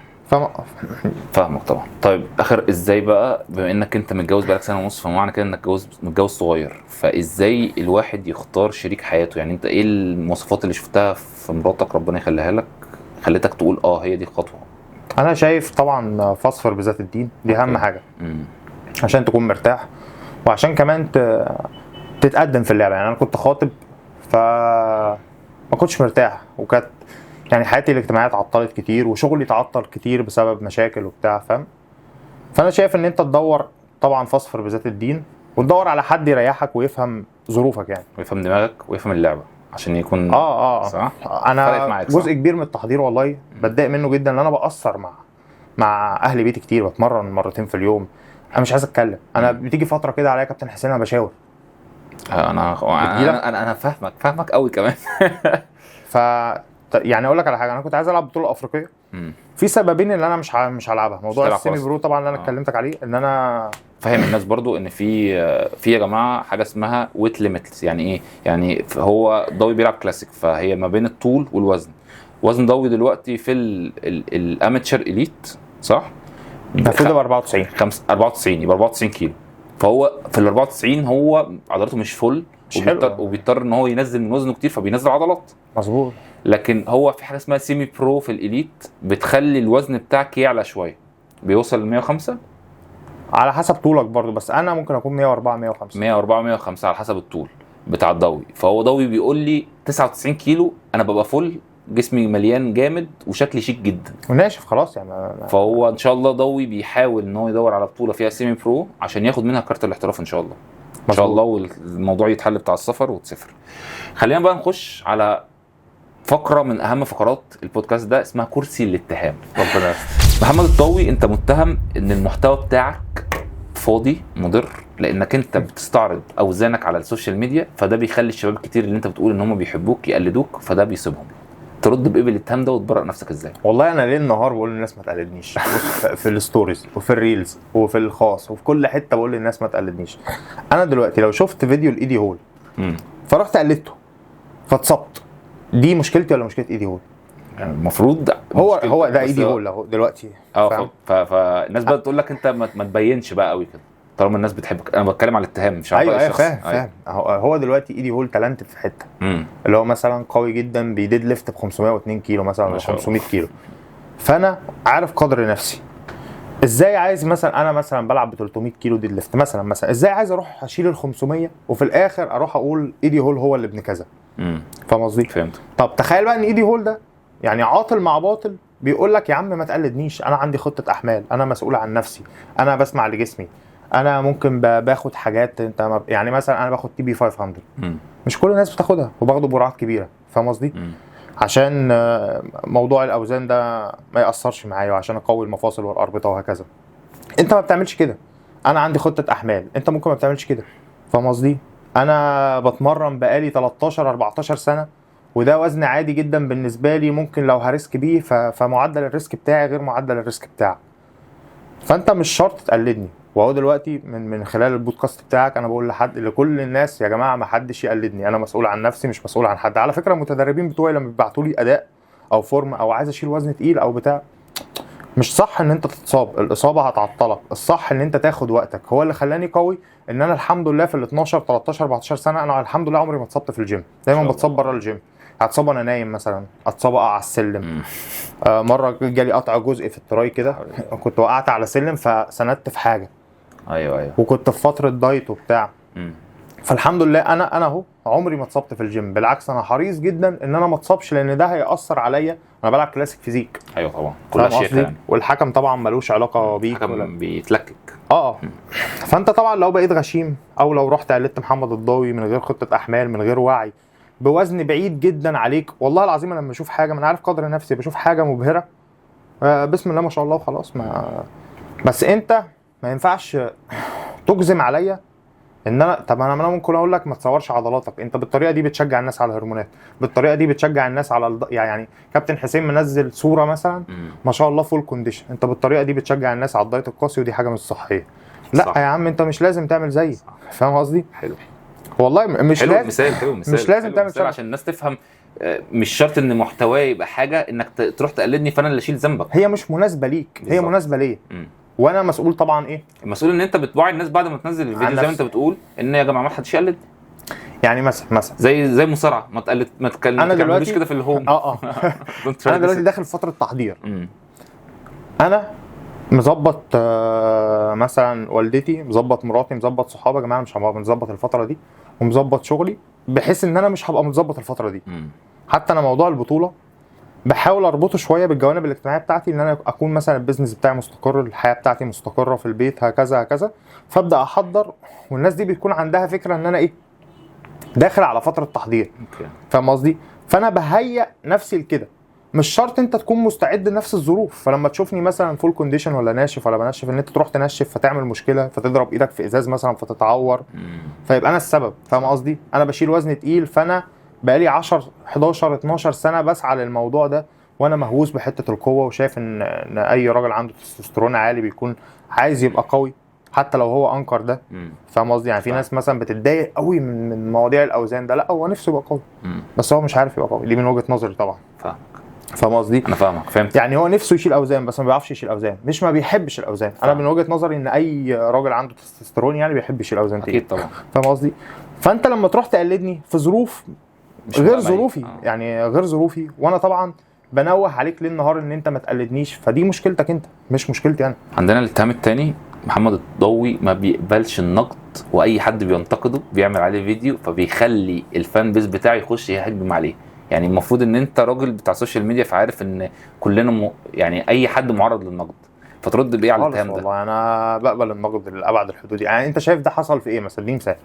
فاهمك طبعا. طيب اخر، ازاي بقى بما انك انت متجوز بقالك سنة ونص، فمعنى كده انك متجوز صغير، فازاي الواحد يختار شريك حياته؟ يعني انت ايه المواصفات اللي شفتها في مراتك ربنا يخليها لك خلتك تقول هي دي الخطوة؟ انا شايف طبعا فاصفر بذات الدين، دي اهم حاجة. عشان تكون مرتاح، وعشان كمان تتقدم في اللعبة. يعني انا كنت خاطب فما كنتش مرتاح، وكانت يعني حياتي الاجتماعية اتعطلت كتير، وشغلي اتعطل كتير بسبب مشاكل وبتاع، فاهم؟ فانا شايف ان انت تدور طبعا فاصفر بذات الدين، وتدور على حد يريحك ويفهم ظروفك، يعني ويفهم دماغك ويفهم اللعبة عشان يكون صح. انا جزء كبير من التحضير والله بتضايق منه جدا، ان انا بقصر مع اهل بيتي كتير، بتمرن مرتين في اليوم، انا مش عايز اتكلم. انا بتيجي فترة كده عليا كابتن حسين انا بشاور. انا فاهمك قوي كمان. ف يعني اقول لك على حاجة، انا كنت عايز العب بطوله افريقية. في سببين اللي انا مش هلعبها. موضوع ال semi pro طبعا اللي انا اتكلمتك عليه، ان انا فاهم الناس برضو ان في يا جماعة حاجة اسمها weight limits. يعني ايه؟ يعني هو ضوي بيلعب كلاسيك، فهي ما بين الطول والوزن. وزن ضوي دلوقتي في ال amateur elite، صح؟ المفروض يبقى 94، 94، يبقى 94 كيلو. فهو في ال 94 هو عضلاته مش full، وبيضطر ان هو ينزل من وزنه كتير، فبينزل عضلات. مظبوط. لكن هو في حاجة اسمها semi pro في ال elite، بتخلي الوزن بتاعك يعلى شوية، بيوصل ل 105 على حسب طولك برضو، بس انا ممكن اكون 104 105 104 105 على حسب الطول بتاع الضوي. فهو ضوي بيقول لي 99 كيلو انا ببقى full، جسمي مليان جامد وشكلي شيك جدا وناشف خلاص يعني. فهو ان شاء الله ضوي بيحاول ان هو يدور على بطوله فيها semi pro عشان ياخد منها كارت الاحتراف ان شاء الله. ان شاء الله، والموضوع يتحل بتاع السفر وتسافر. خلينا بقى نخش على فقره من اهم فقرات البودكاست ده، اسمها كرسي الاتهام. ربنا يستر. محمد الطوي، انت متهم ان المحتوى بتاعك الفاضي مضر، لانك انت بتستعرض اوزانك على ال social media، فده بيخلي الشباب كتير اللي انت بتقول ان هم بيحبوك يقلدوك، فده بيصيبهم. ترد بايه بالاتهام ده وتبرأ نفسك ازاي؟ والله انا ليل نهار بقول للناس ما تقلدنيش. بص، في ال stories وفي ال reels وفي الخاص وفي كل حتة بقول للناس ما تقلدنيش. انا دلوقتي لو شفت فيديو لايدي هول فرحت قلدته فاتصبت، دي مشكلتي ولا مشكلة ايدي هول؟ يعني المفروض هو ده ايدي هول اهو دلوقتي. فالناس بقى تقول لك انت ما تبينش بقى قوي كده طالما الناس بتحبك. انا بتكلم على الاتهام مش على الرأي الشخصي. ايوه فاهم. هو دلوقتي ايدي هول talented في حتة اللي هو مثلا قوي جدا، بي deadlift ب 502 كيلو مثلا ولا 500 كيلو، فانا عارف قدر نفسي ازاي. عايز مثلا انا مثلا بلعب ب 300 كيلو deadlift مثلا ازاي عايز اروح اشيل ال 500 وفي الاخر اروح اقول ايدي هول هو اللي ابن كذا. فاهم قصدي؟ فهمت. طب تخيل بقى ان ايدي هول ده يعني عاطل مع باطل، بيقول لك يا عم ما تقلدنيش، انا عندي خطه احمال، انا مسؤول عن نفسي، انا بسمع لجسمي، انا ممكن باخد حاجات انت يعني مثلا انا باخد TB 500 مش كل الناس بتاخدها، وباخده برعات كبيرة. فاهم قصدي؟ عشان موضوع الاوزان ده ما ياثرش معايا، وعشان اقوي المفاصل والاربطه وهكذا. انت ما بتعملش كده. انا عندي خطه احمال، انت ممكن ما بتعملش كده. فاهم قصدي؟ انا بتمرن بقالي 13 14 سنة، وده وزن عادي جدا بالنسبة لي، ممكن لو ه risk بيه فمعدل ال risk بتاعي غير معدل ال risk بتاعك. فانت مش شرط تقلدني. وهو دلوقتي من خلال البودكاست بتاعك انا بقول لحد لكل الناس يا جماعة ما حدش يقلدني، انا مسؤول عن نفسي مش مسؤول عن حد. على فكرة المتدربين بتوعي لما بيبعتوا لي اداء او form او عايز اشيل وزن تقيل او بتاع، مش صح ان انت تتصاب، الاصابة هتعطلك، الصح ان انت تاخد وقتك. هو اللي خلاني قوي ان انا الحمد لله في ال 12 13 14 سنة انا الحمد لله عمري ما اتصبت في الجيم، دايما بتصاب بره الجيم. هتصاب وانا نايم مثلا، اتصاب اقع على السلم، مرة جالي قطع جزء في ال tri كده، كنت وقعت على سلم فسندت في حاجة. ايوه وكنت في فترة diet وبتاع. فالحمد لله انا اهو عمري ما اتصبت في الجيم، بالعكس انا حريص جدا ان انا ما اتصبش لان ده هيأثر عليا. انا بلعب classic physique. ايوه طبعا كلها شيء يعني. والحكم طبعا ملوش علاقة بيك، الحكم بيتلكك. فانت طبعا لو بقيت غشيم او لو رحت قلدت محمد الضاوي من غير خطه احمال من غير وعي بوزن بعيد جدا عليك، والله العظيم انا لما اشوف حاجة ما انا عارف قدر نفسي، بشوف حاجة مبهرة بسم الله ما شاء الله وخلاص. ما بس انت ما ينفعش تجزم عليا ان انا، طب انا ممكن اقول لك ما تصورش عضلاتك، انت بالطريقة دي بتشجع الناس على الهرمونات، بالطريقة دي بتشجع الناس على يعني كابتن حسين منزل صوره مثلا ما شاء الله full condition، انت بالطريقة دي بتشجع الناس على ال diet القاسي، ودي حاجة مش صحية. لا صح. يا عم انت مش لازم تعمل زيي، فاهم قصدي؟ حلو والله، مش حلو لازم. مثال حلو، مثال مش لازم تعمل عشان الناس تفهم. مش شرط ان محتواي يبقى حاجة انك تروح تقلدني فانا اللي اشيل ذنبك. هي مش مناسبة ليك، هي مناسبة ليا، وانا مسؤول طبعا. ايه المسؤول؟ ان انت بتوعي الناس بعد ما تنزل الفيديو زي ما انت بتقول ان يا جماعة ما حدش يقلد. يعني مثلا زي مصارعه، ما تقلد، ما تكلمش كده في ال home. انا دلوقتي داخل فترة تحضير. انا مظبط مثلا والدتي، مظبط مراتي، مظبط صحابي، يا جماعة مش هبقى متظبط الفترة دي، ومظبط شغلي بحيث ان انا مش هبقى متظبط الفترة دي. حتى انا موضوع البطولة بحاول اربطه شوية بالجوانب الاجتماعية بتاعتي، ان انا اكون مثلا ال business بتاعي مستقر، الحياة بتاعتي مستقره في البيت، هكذا هكذا، فابدا احضر. والناس دي بتكون عندها فكرة ان انا ايه داخل على فترة تحضير، فاهم قصدي؟ فانا بهيئ نفسي لكده. مش شرط انت تكون مستعد لنفس الظروف، فلما تشوفني مثلا full condition ولا ناشف ولا بنشف، ان انت تروح تنشف فتعمل مشكلة، فتضرب ايدك في ازاز مثلا فتتعور، فيبقى انا السبب، فاهم قصدي؟ انا بشيل وزن تقيل، فانا بقالي 10 11 12 سنة بسعى للموضوع ده، وانا مهووس بحته القوة، وشايف ان اي راجل عنده تستوستيرون عالي بيكون عايز يبقى قوي حتى لو هو انكر ده، فاهم قصدي؟ يعني في ناس مثلا بتتضايق قوي من مواضيع الاوزان ده، لا هو نفسه يبقى قوي بس هو مش عارف يبقى قوي، دي من وجهه نظري طبعا. فاهمك، فاهم قصدي؟ انا فاهمك، فهمت. يعني هو نفسه يشيل اوزان بس ما بيعرفش يشيل اوزان، مش ما بيحبش الاوزان. انا من وجهه نظري ان اي راجل عنده تستوستيرون يعني بيحب يشيل اوزان تقيل. اكيد طبعا، فاهم قصدي؟ فانت لما تروح تقلدني في ظروف مش غير ظروفي، يعني غير ظروفي، وانا طبعا بنوه عليك ليل نهار ان انت ما تقلدنيش، فدي مشكلتك انت مش مشكلتي انا. عندنا الاتهام الثاني، محمد الضوي ما بيقبلش النقد، واي حد بينتقده بيعمل عليه فيديو، فبيخلي ال fan base بتاعه يخش يهجم عليه. يعني المفروض ان انت راجل بتاع social media، فعارف ان كلنا يعني اي حد معرض للنقد، فترد بايه على الاتهام ده؟ والله انا بقبل النقد لابعد الحدود. يعني انت شايف ده حصل في ايه مثلا؟ دي مثال.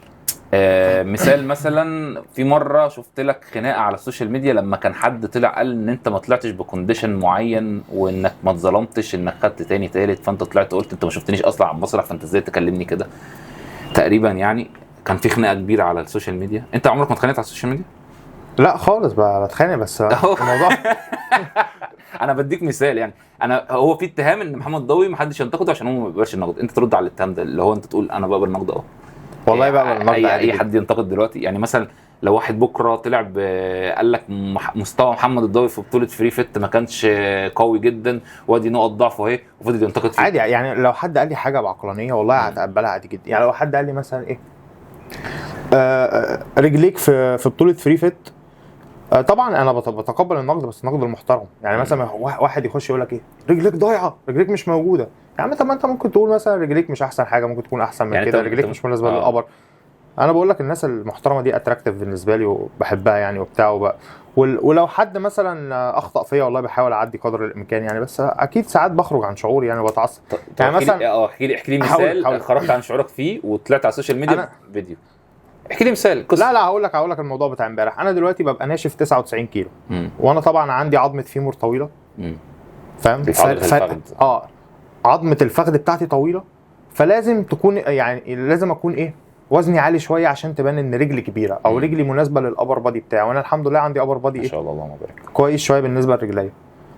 مثال مثلا، في مرة شفت لك خناقه على ال social media لما كان حد طلع قال ان انت ما طلعتش ب condition معين وانك ما اتظلمتش، انك خدت تاني تالت، فانت طلعت قلت انت ما شفتنيش اصلا على المسرح، فانت ازاي تكلمني كده تقريبا. يعني كان في خناقه كبيرة على ال social media. انت عمرك ما اتخانقت على ال social media؟ لا خالص، بتخانق بس الموضوع انا بديك مثال يعني. انا هو في اتهام ان محمد ضوي ما حدش ينتقده عشان هو ما بيقبلش النقد، انت ترد على الاتهام ده اللي هو انت تقول انا بقبل النقد. والله بقبل النقد. اي حد ينتقد دلوقتي يعني، مثلا لو واحد بكره طلع قال لك مستوى محمد الضوي في بطوله free fit ما كانش قوي جدا وادي نقط ضعفه اهي، وفضل ينتقد فيه عادي. يعني لو حد قال لي حاجة بعقلانيه والله هتقبلها عادي جدا. يعني لو حد قال لي مثلا ايه رجليك في بطوله free fit، طبعا انا بتقبل النقد، بس النقد المحترم. يعني مثلا واحد يخش يقول لك ايه رجليك ضايعة، رجليك مش موجودة، يا عم طب ما انت ممكن تقول مثلا رجليك مش احسن حاجة، ممكن تكون احسن من يعني كده، رجليك مش مناسبة لل upper. انا بقول لك الناس المحترمة دي attractive بالنسبة لي وبحبها يعني وبتاع. ولو حد مثلا اخطا فيا والله بحاول اعدي قدر الامكان يعني، بس اكيد ساعات بخرج عن شعوري يعني وبتعصب. يعني مثلا احكي لي مثال خرجت عن شعورك فيه وطلعت على ال social media فيديو. احكي لي مثال قصة. لا هقول لك الموضوع بتاع امبارح. انا دلوقتي ببقى ناشف 99 كيلو وانا طبعا عندي عظمه femur طويلة، فاهم؟ عظمه الفخذ بتاعتي طويلة، فلازم تكون يعني لازم اكون ايه وزني عالي شوية عشان تبان ان رجلي كبيرة او رجلي مناسبة لل upper body بتاعي. وانا الحمد لله عندي upper body ما شاء الله اللهم بارك كويس شوية بالنسبة لرجلي.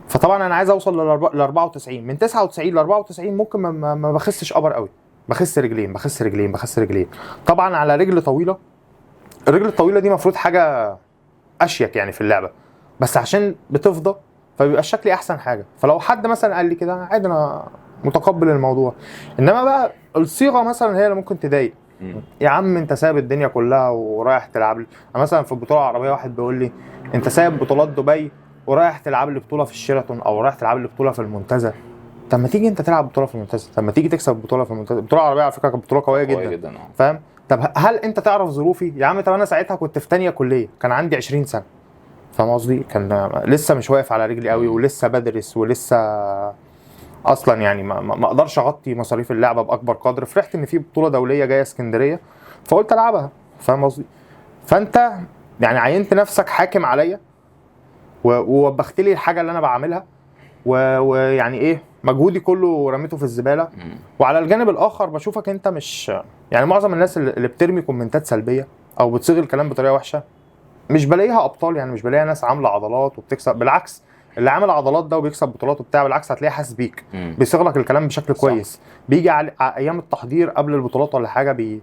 فطبعا انا عايز اوصل ل 94، من 99 ل 94 ممكن ما بخسش upper قوي، بخس رجلين بخس رجلين بخس رجلين. طبعا على رجل طويلة، الرجل الطويلة دي مفروض حاجة اشيك يعني في اللعبة، بس عشان بتفضى فبيبقى الشكل احسن حاجة. فلو حد مثلا قال لي كده عادي انا متقبل الموضوع. انما بقى الصيغة مثلا هي اللي ممكن تضايق. يا عم انت سايب الدنيا كلها ورايح تلعب لي. انا مثلا في البطولة العربية واحد بيقول لي انت سايب بطولات دبي ورايح تلعب لي بطوله في الشيراتون او رايح تلعب لي بطوله في المنتزه. طب ما تيجي انت تلعب بطوله في المنتزه، طب ما تيجي تكسب بطوله في المنتزه. البطولة العربية على فكرة كانت بطوله قوية جدا, جدا. فاهم؟ طب هل انت تعرف ظروفي يا عم؟ طب انا ساعتها كنت في ثانية كليه، كان عندي 20 سنة، فاهم قصدي؟ كان لسه مش واقف على رجلي قوي ولسه بدرس ولسه اصلا يعني ما اقدرش اغطي مصاريف اللعبة باكبر قدر. فرحت ان في بطوله دولية جاية اسكندرية فقلت العبها، فاهم قصدي؟ فانت يعني عينت نفسك حاكم عليا ووبخت لي الحاجة اللي انا بعملها ويعني ايه مجهودي كله رميته في الزبالة. وعلى الجانب الاخر بشوفك انت مش يعني معظم الناس اللي بترمي كومنتات سلبية او بتصيغ الكلام بطريقة وحشة مش بلاقيها ابطال، يعني مش بلاقيها ناس عامله عضلات وبتكسب. بالعكس اللي عامل عضلات ده وبيكسب بطولات وبتاع بالعكس هتلاقيه حاسس بيك، بيصيغ لك الكلام بشكل كويس. بيجي على ايام التحضير قبل البطولات ولا حاجة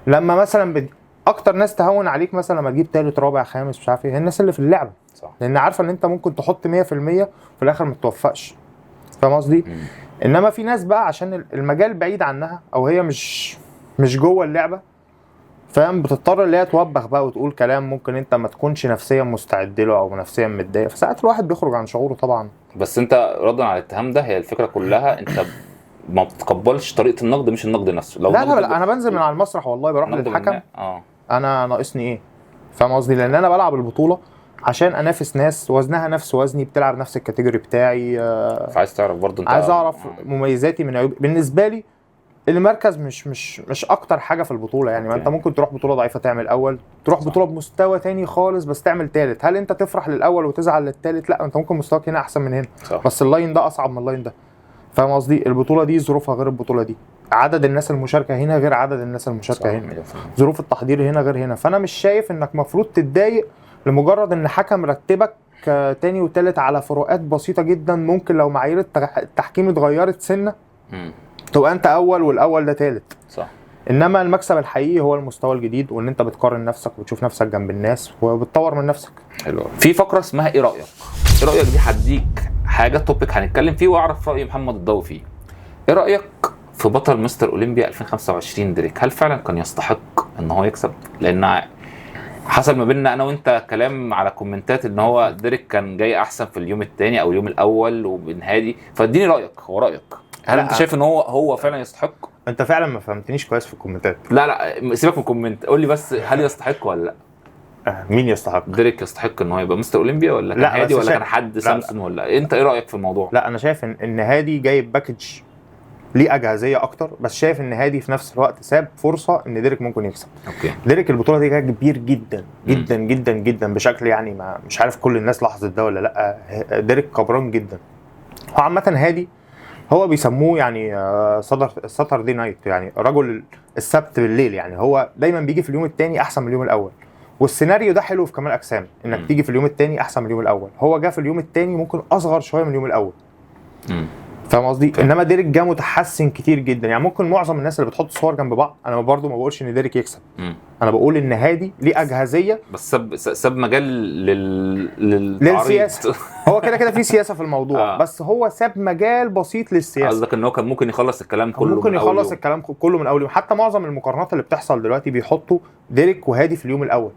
لما مثلا اكتر ناس تهون عليك مثلا لما تجيب ثالث رابع خامس مش عارف ايه، الناس اللي في اللعبة، صح. لان عارفه ان انت ممكن تحط 100% في الاخر ما تتوفقش، فاهم قصدي؟ انما في ناس بقى عشان المجال بعيد عنها او هي مش جوه اللعبة، فاهم؟ بتضطر اللي هي توبخ بقى وتقول كلام ممكن انت ما تكونش نفسيا مستعد له او نفسيا متضايق، فساعات الواحد بيخرج عن شعوره طبعا. بس انت ردا على الاتهام ده، هي الفكرة كلها انت ما بتتقبلش طريقه النقد، مش النقد نفسه. لو لا لا انا بنزل من على المسرح والله بروح للحكم انا ناقصني ايه، فاهم قصدي؟ لان انا بلعب البطولة عشان انافس ناس وزنها نفس وزني، بتلعب نفس ال category بتاعي. فعايز تعرف برضه انت، عايز اعرف مميزاتي من عيوبي. بالنسبة لي المركز مش مش مش اكتر حاجة في البطولة يعني. ما انت ممكن تروح بطوله ضعيفة تعمل اول، تروح بطوله بمستوى تاني خالص بس تعمل تالت. هل انت تفرح للاول وتزعل للتالت؟ لا، انت ممكن مستواك هنا احسن من هنا، صح. بس ال line ده اصعب من ال line ده، فاهم قصدي؟ البطولة دي ظروفها غير البطولة دي، عدد الناس المشاركة هنا غير عدد الناس المشاركة هنا، ظروف التحضير هنا غير هنا. فانا مش شايف انك مفروض تتضايق لمجرد ان حكم رتبك تاني وتالت على فروقات بسيطة جدا. ممكن لو معايير التحكيم اتغيرت سنة تبقى انت اول والاول ده تالت، صح. انما المكسب الحقيقي هو المستوى الجديد، وان انت بتقارن نفسك وتشوف نفسك جنب الناس وبتطور من نفسك. حلو. في فقره اسمها ايه رايك؟ ايه رايك دي هديك حاجة topic هنتكلم فيه واعرف راي محمد الضوي فيه. ايه رايك في بطل مستر اولمبيا 2025 دريك؟ هل فعلا كان يستحق ان هو يكسب؟ لان حصل ما بيننا انا وانت كلام على كومنتات ان هو دريك كان جاي احسن في اليوم الثاني او اليوم الاول وبن هادي، فاديني رايك، هو رايك هل انت شايف ان هو فعلا يستحق؟ انت فعلا ما فهمتنيش كويس في الكومنتات. لا سيبك من ال comment، قول لي بس هل يستحق ولا لا؟ مين يستحق؟ دريك يستحق ان هو يبقى مستر اولمبيا ولا كان هادي ولا كان حد سامسون ولا انت ايه رايك في الموضوع؟ لا انا شايف ان هادي جايب package ليه اجهزيه اكتر، بس شايف ان هادي في نفس الوقت ساب فرصة ان ديريك ممكن يكسب. okay. ديريك البطولة دي كانت كبير جدا جدا جدا جدا بشكل يعني ما مش عارف كل الناس لاحظت ده ولا لا. ديريك كبران جدا. هو عامة هادي هو بيسموه يعني Saturday night، يعني رجل السبت بالليل، يعني هو دايما بيجي في اليوم الثاني احسن من اليوم الاول. والسيناريو ده حلو في كمال اجسام، انك تيجي في اليوم الثاني احسن من اليوم الاول. هو جه في اليوم الثاني ممكن اصغر شوية من اليوم الاول. فاهم قصدي؟ انما ديريك جه متحسن كتير جدا. يعني ممكن معظم الناس اللي بتحط صور جنب بعض، انا برضو ما بقولش ان ديريك يكسب، انا بقول ان هادي ليه اجهزيه، بس ساب مجال للسياسة. هو كده كده في سياسة في الموضوع، بس هو ساب مجال بسيط للسياسة. قصدك ان هو كان ممكن يخلص الكلام كله، ممكن يخلص الكلام كله من اول يوم. حتى معظم المقارنات اللي بتحصل دلوقتي بيحطوا ديريك وهادي في اليوم الاول.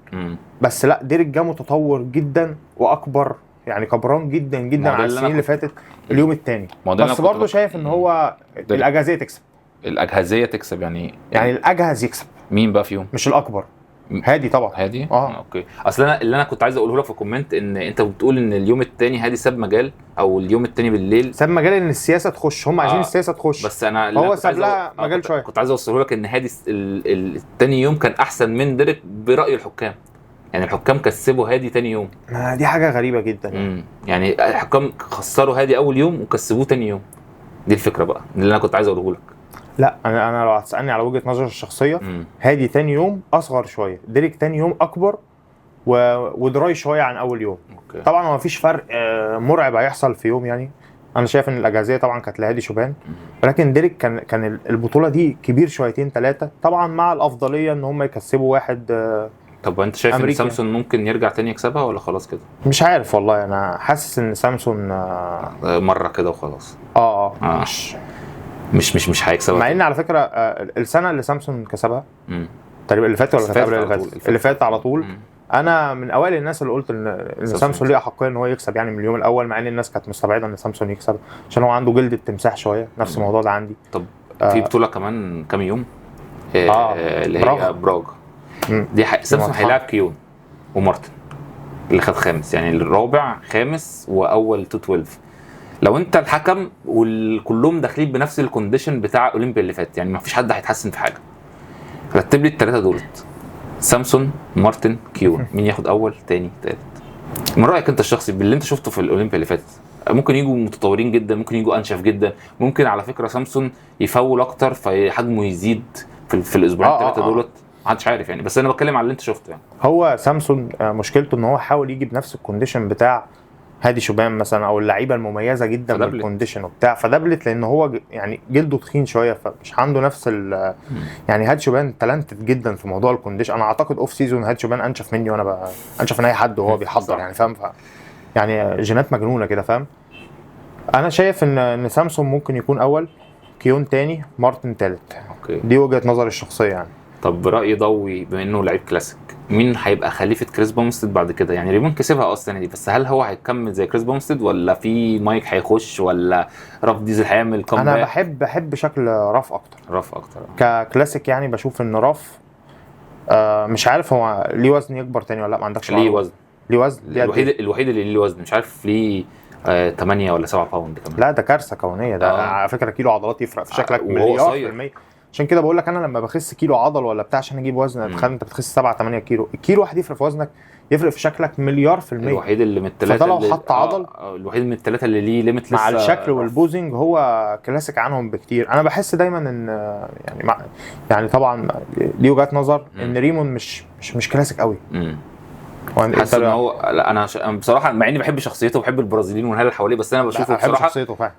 بس لا، ديريك جه متطور جدا واكبر، يعني كبران جدا جدا على السنين اللي فاتت اليوم الثاني. بس برضه شايف ان هو الاجهزيه تكسب. الاجهزيه تكسب يعني الاجهز يكسب. مين بقى فيهم؟ مش الاكبر، هادي طبعا. هادي؟ okay. اصل انا اللي انا كنت عايز اقوله لك في comment، ان انت بتقول ان اليوم الثاني هادي ساب مجال، او اليوم الثاني بالليل ساب مجال ان السياسة تخش، هم عايزين السياسة تخش، بس انا هو ساب لها مجال شوية. كنت عايز اوصله لك ان هادي الثاني يوم كان احسن من ديريك براي الحكام. يعني الحكام كسبوا هادي تاني يوم. ما دي حاجة غريبة جدا يعني. يعني الحكام خسروا هادي اول يوم وكسبوه تاني يوم. دي الفكرة بقى اللي انا كنت عايز اقوله لك. لا انا لو هتسالني على وجهه نظري الشخصية، هادي تاني يوم اصغر شوية، ديريك تاني يوم اكبر و dry شوية عن اول يوم. okay. طبعا ما فيش فرق مرعب هيحصل في يوم. يعني انا شايف ان الاجهزيه طبعا كانت لهادي شوبان، ولكن ديريك كان البطولة دي كبير شويتين ثلاثة، طبعا مع الافضلية ان هم يكسبوا واحد. طب انت شايف ان سامسون ممكن يرجع تاني يكسبها ولا خلاص كده؟ مش عارف والله، انا حاسس ان سامسون مرة كده وخلاص. مش هيكسبها. مع ان على فكرة السنة اللي سامسون كسبها تقريبا اللي فاتت ولا كانت قبل اللي فاتت؟ اللي فاتت على طول. انا من اوائل الناس اللي قلت ان سامسون ليه احقية ان هو يكسب يعني من اليوم الاول، مع ان الناس كانت مستبعده ان سامسون يكسب عشان هو عنده جلد التمساح شوية. نفس الموضوع ده عندي. طب في بطوله كمان كام يوم اللي هي براغ دي سامسون هيلاعب كيون ومارتن اللي خد خامس، يعني الرابع خامس واول 212. لو انت الحكم وكلهم داخلين بنفس ال condition بتاع اولمبيا اللي فات، يعني ما فيش حد هيتحسن في حاجة. رتب لي الثلاثة دولت، سامسون مارتن كيون، مين ياخد اول تاني تالت من رايك انت الشخصي باللي انت شفته في الاولمبيا اللي فاتت؟ ممكن يجوا متطورين جدا، ممكن يجوا انشف جدا، ممكن على فكرة سامسون يفول اكتر فحجمه يزيد في الاسبوعين الثلاثة دولت، محدش عارف يعني، بس انا بتكلم على اللي انت شفته يعني. هو سامسون مشكلته ان هو حاول يجي بنفس ال condition بتاع هادي شوبان مثلا او اللعيبة المميزة جدا بال condition وبتاع، فدبلت لان هو يعني جلده تخين شوية، فمش عنده نفس يعني هادي شوبان talented جدا في موضوع ال condition. انا اعتقد off season هادي شوبان انشف مني، وانا انشف من اي حد وهو بيحضر يعني، فاهم؟ يعني جينات مجنونة كده، فاهم؟ انا شايف ان سامسون ممكن يكون اول، كيون تاني، مارتن تالت. okay. دي وجهه نظري الشخصية يعني. طب برأي ضوي بما انه لعيب كلاسيك، مين هيبقى خليفة كريس بومستد بعد كده؟ يعني ريمون كسبها اصلا دي، بس هل هو هيكمل زي كريس بومستد ولا في مايك هيخش ولا راف ديزل هيعمل comeback؟ انا بحب شكل راف اكتر. راف اكتر ككلاسيك يعني. بشوف ان راف مش عارف هو ليه وزن يكبر تاني ولا لا. ما عندكش ليه وزن؟ ليه وزن الوحيد اللي ليه وزن، مش عارف ليه 8 ولا 7 pound كمان. لا ده كارثة كونية ده. على فكرة كيلو عضلات يفرق في شكلك مليار في المية. عشان كده بقول لك انا لما بخس كيلو عضل ولا بتاع عشان اجيب وزن، تخيل انت بتخس 7 8 كيلو، الكيلو واحد يفرق في وزنك، يفرق في شكلك مليار في المية. الوحيد اللي من الثلاثة اللي حط عضل، الوحيد من الثلاثة اللي ليه limit لسه مع الشكل وال posing، هو كلاسيك عنهم بكتير. انا بحس دايما ان يعني يعني طبعا ليه وجهات نظر ان ريمون مش كلاسيك قوي. حاسس ان هو لا، انا بصراحة مع اني بحب شخصيته وبحب البرازيليين والهاله اللي حواليه، بس انا بشوفه بصراحة شخصيته فعلا.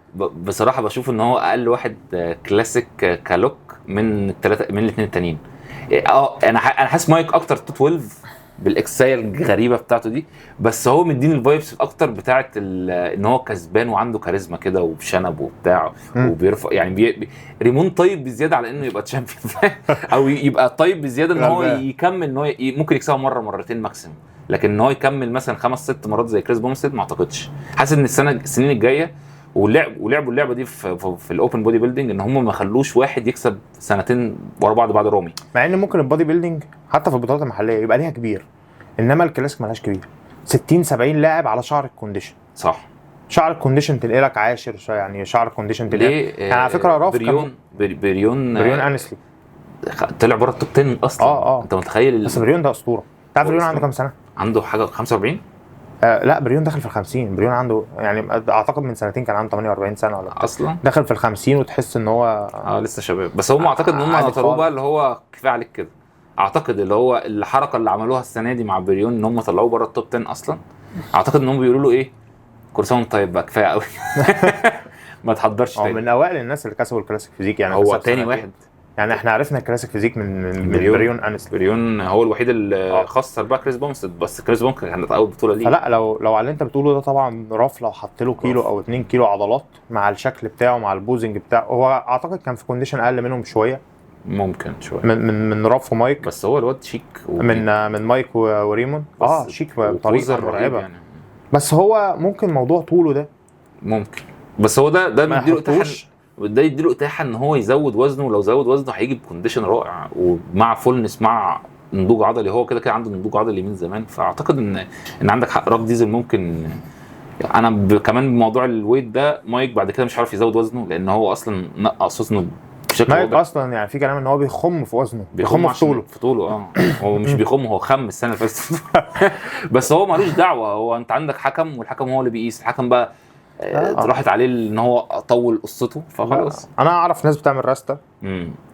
بصراحة بشوف ان هو اقل واحد كلاسيك ك look من الثلاثة، من الاثنين التانيين. انا حاسس مايك اكتر 12 بالاكسايه الغريبة بتاعته دي، بس هو مديني ال vibes اكتر بتاعه ان هو كسبان وعنده كاريزما كده وبشنب وبتاع وبيرفع يعني ريمون طيب بزيادة على انه يبقى champion او يبقى طيب بزيادة ان هو يكمل، ان هو ممكن يكسبها مرة مرتين maximum، لكن ان هو يكمل مثلا 5 6 مرات زي كريس بومستد ما اعتقدش. حاسس ان السنين الجاية ولعبوا اللعبة دي في ال open bodybuilding، ان هم ما خلوش واحد يكسب سنتين ورا بعض بعد رومي، مع ان ممكن ال bodybuilding حتى في البطولات المحلية يبقى ليها كبير، انما الكلاسيك مالهاش كبير. 60 70 لاعب على شعر ال condition، صح؟ شعر ال condition تنقلك عاشر، يعني شعر ال condition تنقلك ليه؟ يعني على فكرة راف بريون انسلي طلع بره ال top 10 اصلا. انت متخيل؟ بس بريون ده اسطورة. تعرف بريون عنده كام سنة؟ عنده حاجة 45. لا بريون دخل في ال50. بريون عنده يعني اعتقد من سنتين كان عنده 48 سنة ولا اصلا دخل في ال50، وتحس ان هو لسه شباب. بس هم اعتقد ان هم نطروه بقى اللي هو كفاية عليك كده. اعتقد اللي هو الحركة اللي عملوها السنة دي مع بريون ان هم طلعوه بره ال top 10 اصلا، اعتقد ان هم بيقولوا له ايه، كل سنة طيب بقى كفاية قوي ما تحضرش تاني. هو من اوائل الناس اللي كسبوا ال Classic Physique يعني، هو تاني واحد يعني. احنا عرفنا ال Classic Physique من بريون انسلي. بريون هو الوحيد اللي خسر بقى كريس بومستد، بس كريس بومستد كانت اول بطوله ليه. فلا لو على اللي انت بتقوله ده طبعا راف لو حط له كيلو او 2 كيلو عضلات مع الشكل بتاعه مع ال posing بتاعه، هو اعتقد كان في condition اقل منهم شوية، ممكن شوية من من راف ومايك. بس هو الواد شيك من مايك وريمون شيك بطريقة مرعبة يعني. بس هو ممكن موضوع طوله ده ممكن، بس هو ده بيديله اتاحة، ده يديله اتاحة ان هو يزود وزنه. ولو زود وزنه هيجي ب condition رائع ومع fullness مع نضوج عضلي. هو كده كده عنده نضوج عضلي من زمان. فاعتقد ان عندك حق، راف ديزل ممكن. انا كمان بموضوع ال weight ده، مايك بعد كده مش عارف يزود وزنه لان هو اصلا نقص وزنه بشكل مايك اصلا. يعني في كلام ان هو بيخم في وزنه، بيخم في طوله، في طوله. هو مش بيخم، هو خم السنة اللي فاتت بس هو مالوش دعوه، هو انت عندك حكم والحكم هو اللي بيقيس. الحكم بقى راحت عليه ان هو طول قصته فخلاص. انا اعرف ناس بتعمل راستا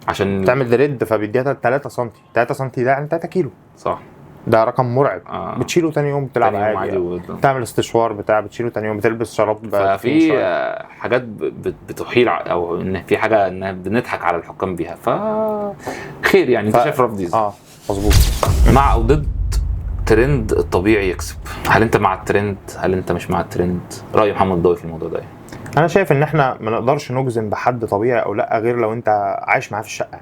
عشان بتعمل dread، فبيديها 3 سم. 3 سم ده يعني 3 كيلو، صح؟ ده رقم مرعب. بتشيله تاني يوم بتلعب عادي تعمل استشوار بتاع، بتشيله تاني يوم بتلبس شراب. ففي حاجات بتحيل او ان في حاجة ان بنضحك على الحكام بيها، فخير يعني. انت شايف راف ديزل مظبوط. مع او ضد ترند الطبيعي يكسب؟ هل انت مع الترند؟ هل انت مش مع الترند؟ راي محمد ضوي في الموضوع ده ايه؟ انا شايف ان احنا ما نقدرش نجزم بحد طبيعي او لا غير لو انت عايش معاه في الشقة.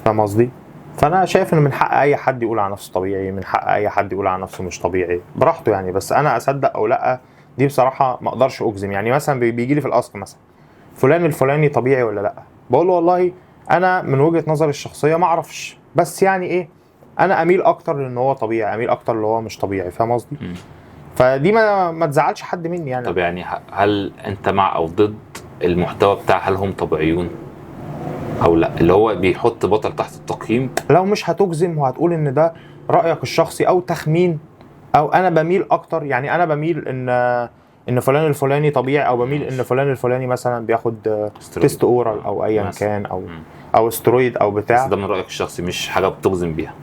فاهم قصدي؟ فانا شايف ان من حق اي حد يقول على نفسه طبيعي، من حق اي حد يقول على نفسه مش طبيعي، براحته يعني. بس انا اصدق او لا دي بصراحة ما اقدرش اجزم. يعني مثلا بيجي لي في ال ask مثلا فلان الفلاني طبيعي ولا لا، بقول له والله انا من وجهه نظري الشخصية ما اعرفش، بس يعني ايه، انا اميل اكتر لان هو طبيعي، اميل اكتر اللي هو مش طبيعي. فاهم قصدي؟ فدي ما تزعلش حد مني يعني. طب يعني هل انت مع او ضد المحتوى بتاع هل هم طبيعيون او لا، اللي هو بيحط بطل تحت التقييم؟ لو مش هتجزم وهتقول ان ده رايك الشخصي او تخمين، او انا بميل اكتر، يعني انا بميل ان فلان الفلاني طبيعي، او بميل ان فلان الفلاني مثلا بياخد test oral او ايا كان، او استرويد او بتاع. بس ده من رايك الشخصي، مش حاجة بتجزم بيها،